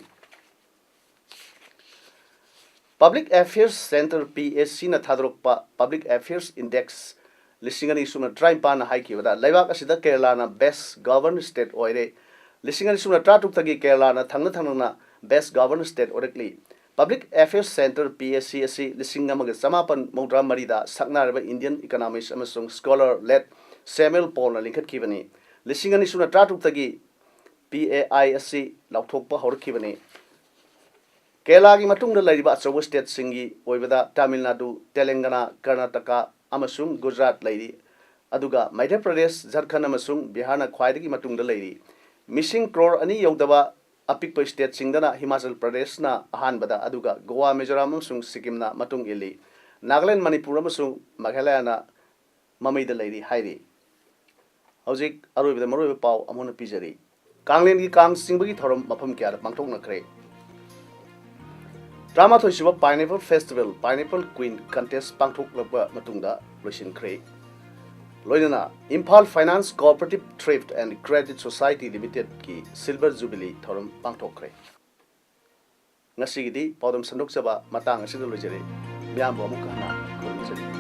Public Affairs Centre, PACꯅ ꯊꯥꯗꯣꯔꯛꯄ Public Affairs Index ꯂꯤꯁꯤꯡ ꯑꯅꯤ ꯁꯨꯞꯅ ꯇꯔꯥꯅꯤꯄꯥꯟꯅ ꯍꯥꯏꯈꯤꯕꯗ, ꯂꯩꯕꯥꯛ ꯑꯁꯤꯗ ꯀꯦꯔꯂꯥꯅ best governed state ꯑꯣꯏꯔꯦ꯫ ꯂꯤꯁꯤꯡ ꯑꯅꯤ ꯁꯨꯞꯅ ꯇꯔꯥꯇꯔꯨꯛꯇꯒꯤ ꯀꯦꯔꯂꯥꯅ ꯊꯪꯅ ꯊꯪꯅꯅ best governed state ꯑꯣꯏꯔꯛꯂꯤ꯫ Public Affairs Centre, PAC ꯑꯁꯤ ꯂꯤꯁꯤꯡ ꯑꯃꯒ ꯆꯃꯥꯄꯟ ꯃꯧꯗ꯭ꯔꯥ ꯃꯔꯤꯗ ꯁꯛꯅꯥꯏꯔꯕ Indian economist ꯑꯃꯁꯨꯡ scholar late Samuel Paulꯅ ꯂꯤꯡꯈꯠꯈꯤꯕꯅꯤ꯫ ꯂꯤꯁꯤꯡ ꯑꯅꯤ ꯁꯨꯞꯅ ꯇꯔꯥꯇꯔꯨꯛꯇꯒꯤ PAI ꯑꯁꯤ ꯂꯥꯎꯊꯣꯛꯄ ꯍꯧꯔꯛꯈꯤꯕꯅꯤ꯫ ꯀꯦꯔꯂꯥꯒꯤ ꯃꯇꯨꯡꯗ ꯂꯩꯔꯤꯕ ꯑꯆꯧꯕ stateꯁꯤꯡꯒꯤ ꯑꯣꯏꯕꯗ ꯇꯥꯃꯤꯜ ꯅꯥꯗꯨ, ꯇꯦꯂꯪꯒꯅꯥ, ꯀꯔꯅꯥꯇꯀꯥ ꯑꯃꯁꯨꯡ ꯒꯨꯖꯔꯥꯠ ꯂꯩꯔꯤ, ꯑꯗꯨꯒ ꯃꯙ꯭ꯌ ꯄ꯭ꯔꯗꯦꯁ, ꯖꯔꯈꯟ ꯑꯃꯁꯨꯡ ꯕꯤꯍꯥꯔꯅ ꯈ꯭ꯋꯥꯏꯗꯒꯤ ꯃꯇꯨꯡꯗ ꯂꯩꯔꯤ꯫ ꯃꯤꯁꯤꯡ ꯀ꯭ꯔꯣꯔ ꯑꯅꯤ ꯌꯧꯗꯕ ꯑꯄꯤꯛꯄ stateꯁꯤꯡꯗꯅ ꯍꯤꯃꯥꯆꯜ ꯄ꯭ꯔꯗꯦꯁꯅ ꯑꯍꯥꯟꯕꯗ, ꯑꯗꯨꯒ ꯒꯣꯋꯥ, ꯃꯤꯖꯣꯔꯥꯝ ꯑꯃꯁꯨꯡ ꯁꯤꯛꯀꯤꯝꯅ ꯃꯇꯨꯡ ꯏꯜꯂꯤ꯫ ꯅꯥꯒꯥꯂꯦꯟ, ꯃꯅꯤꯄꯨꯔ ꯑꯃꯁꯨꯡ ꯃꯦꯘꯥꯂꯌꯥꯅ ꯃꯃꯩꯗ ꯂꯩꯔꯤ ꯍꯥꯏꯔꯤ꯫ ꯍꯧꯖꯤꯛ ꯑꯔꯣꯏꯕꯗ ꯃꯔꯨꯑꯣꯏꯕ ꯄꯥꯎ ꯑꯃꯨꯛ ꯍꯟꯅ ꯄꯤꯖꯔꯤ꯫ ꯀꯥꯡꯂꯦꯟꯒꯤ ꯀꯥꯡ ꯆꯤꯡꯕꯒꯤ ꯊꯧꯔꯝ ꯃꯐꯝ ꯀꯌꯥꯗ ꯄꯥꯡꯊꯣꯛꯅꯈ꯭ꯔꯦ꯫ ꯇꯔꯥꯃꯥꯊꯣꯏ ꯁꯨꯕ Pineapple Festival, Pineapple Queen Contest ꯄꯥꯡꯊꯣꯛꯂꯕ ꯃꯇꯨꯡꯗ ꯂꯣꯏꯁꯤꯟꯈ꯭ꯔꯦ꯫ ꯂꯣꯏꯅꯅ Imphal Finance Cooperative Thrift and Credit Society Limitedꯀꯤ Silver Jubilee ꯊꯧꯔꯝ ꯄꯥꯡꯊꯣꯛꯈ꯭ꯔꯦ꯫ ꯉꯁꯤꯒꯤꯗꯤ ꯄꯥꯎꯗꯝ ꯁꯟꯗꯣꯛꯆꯕ ꯃꯇꯥꯡ ꯑꯁꯤꯗ ꯂꯣꯏꯖꯔꯦ꯫ ꯃꯤꯌꯥꯝꯕꯨ ꯑꯃꯨꯛ ꯍꯟꯅ ꯈꯨꯔꯨꯝꯖꯔꯤ꯫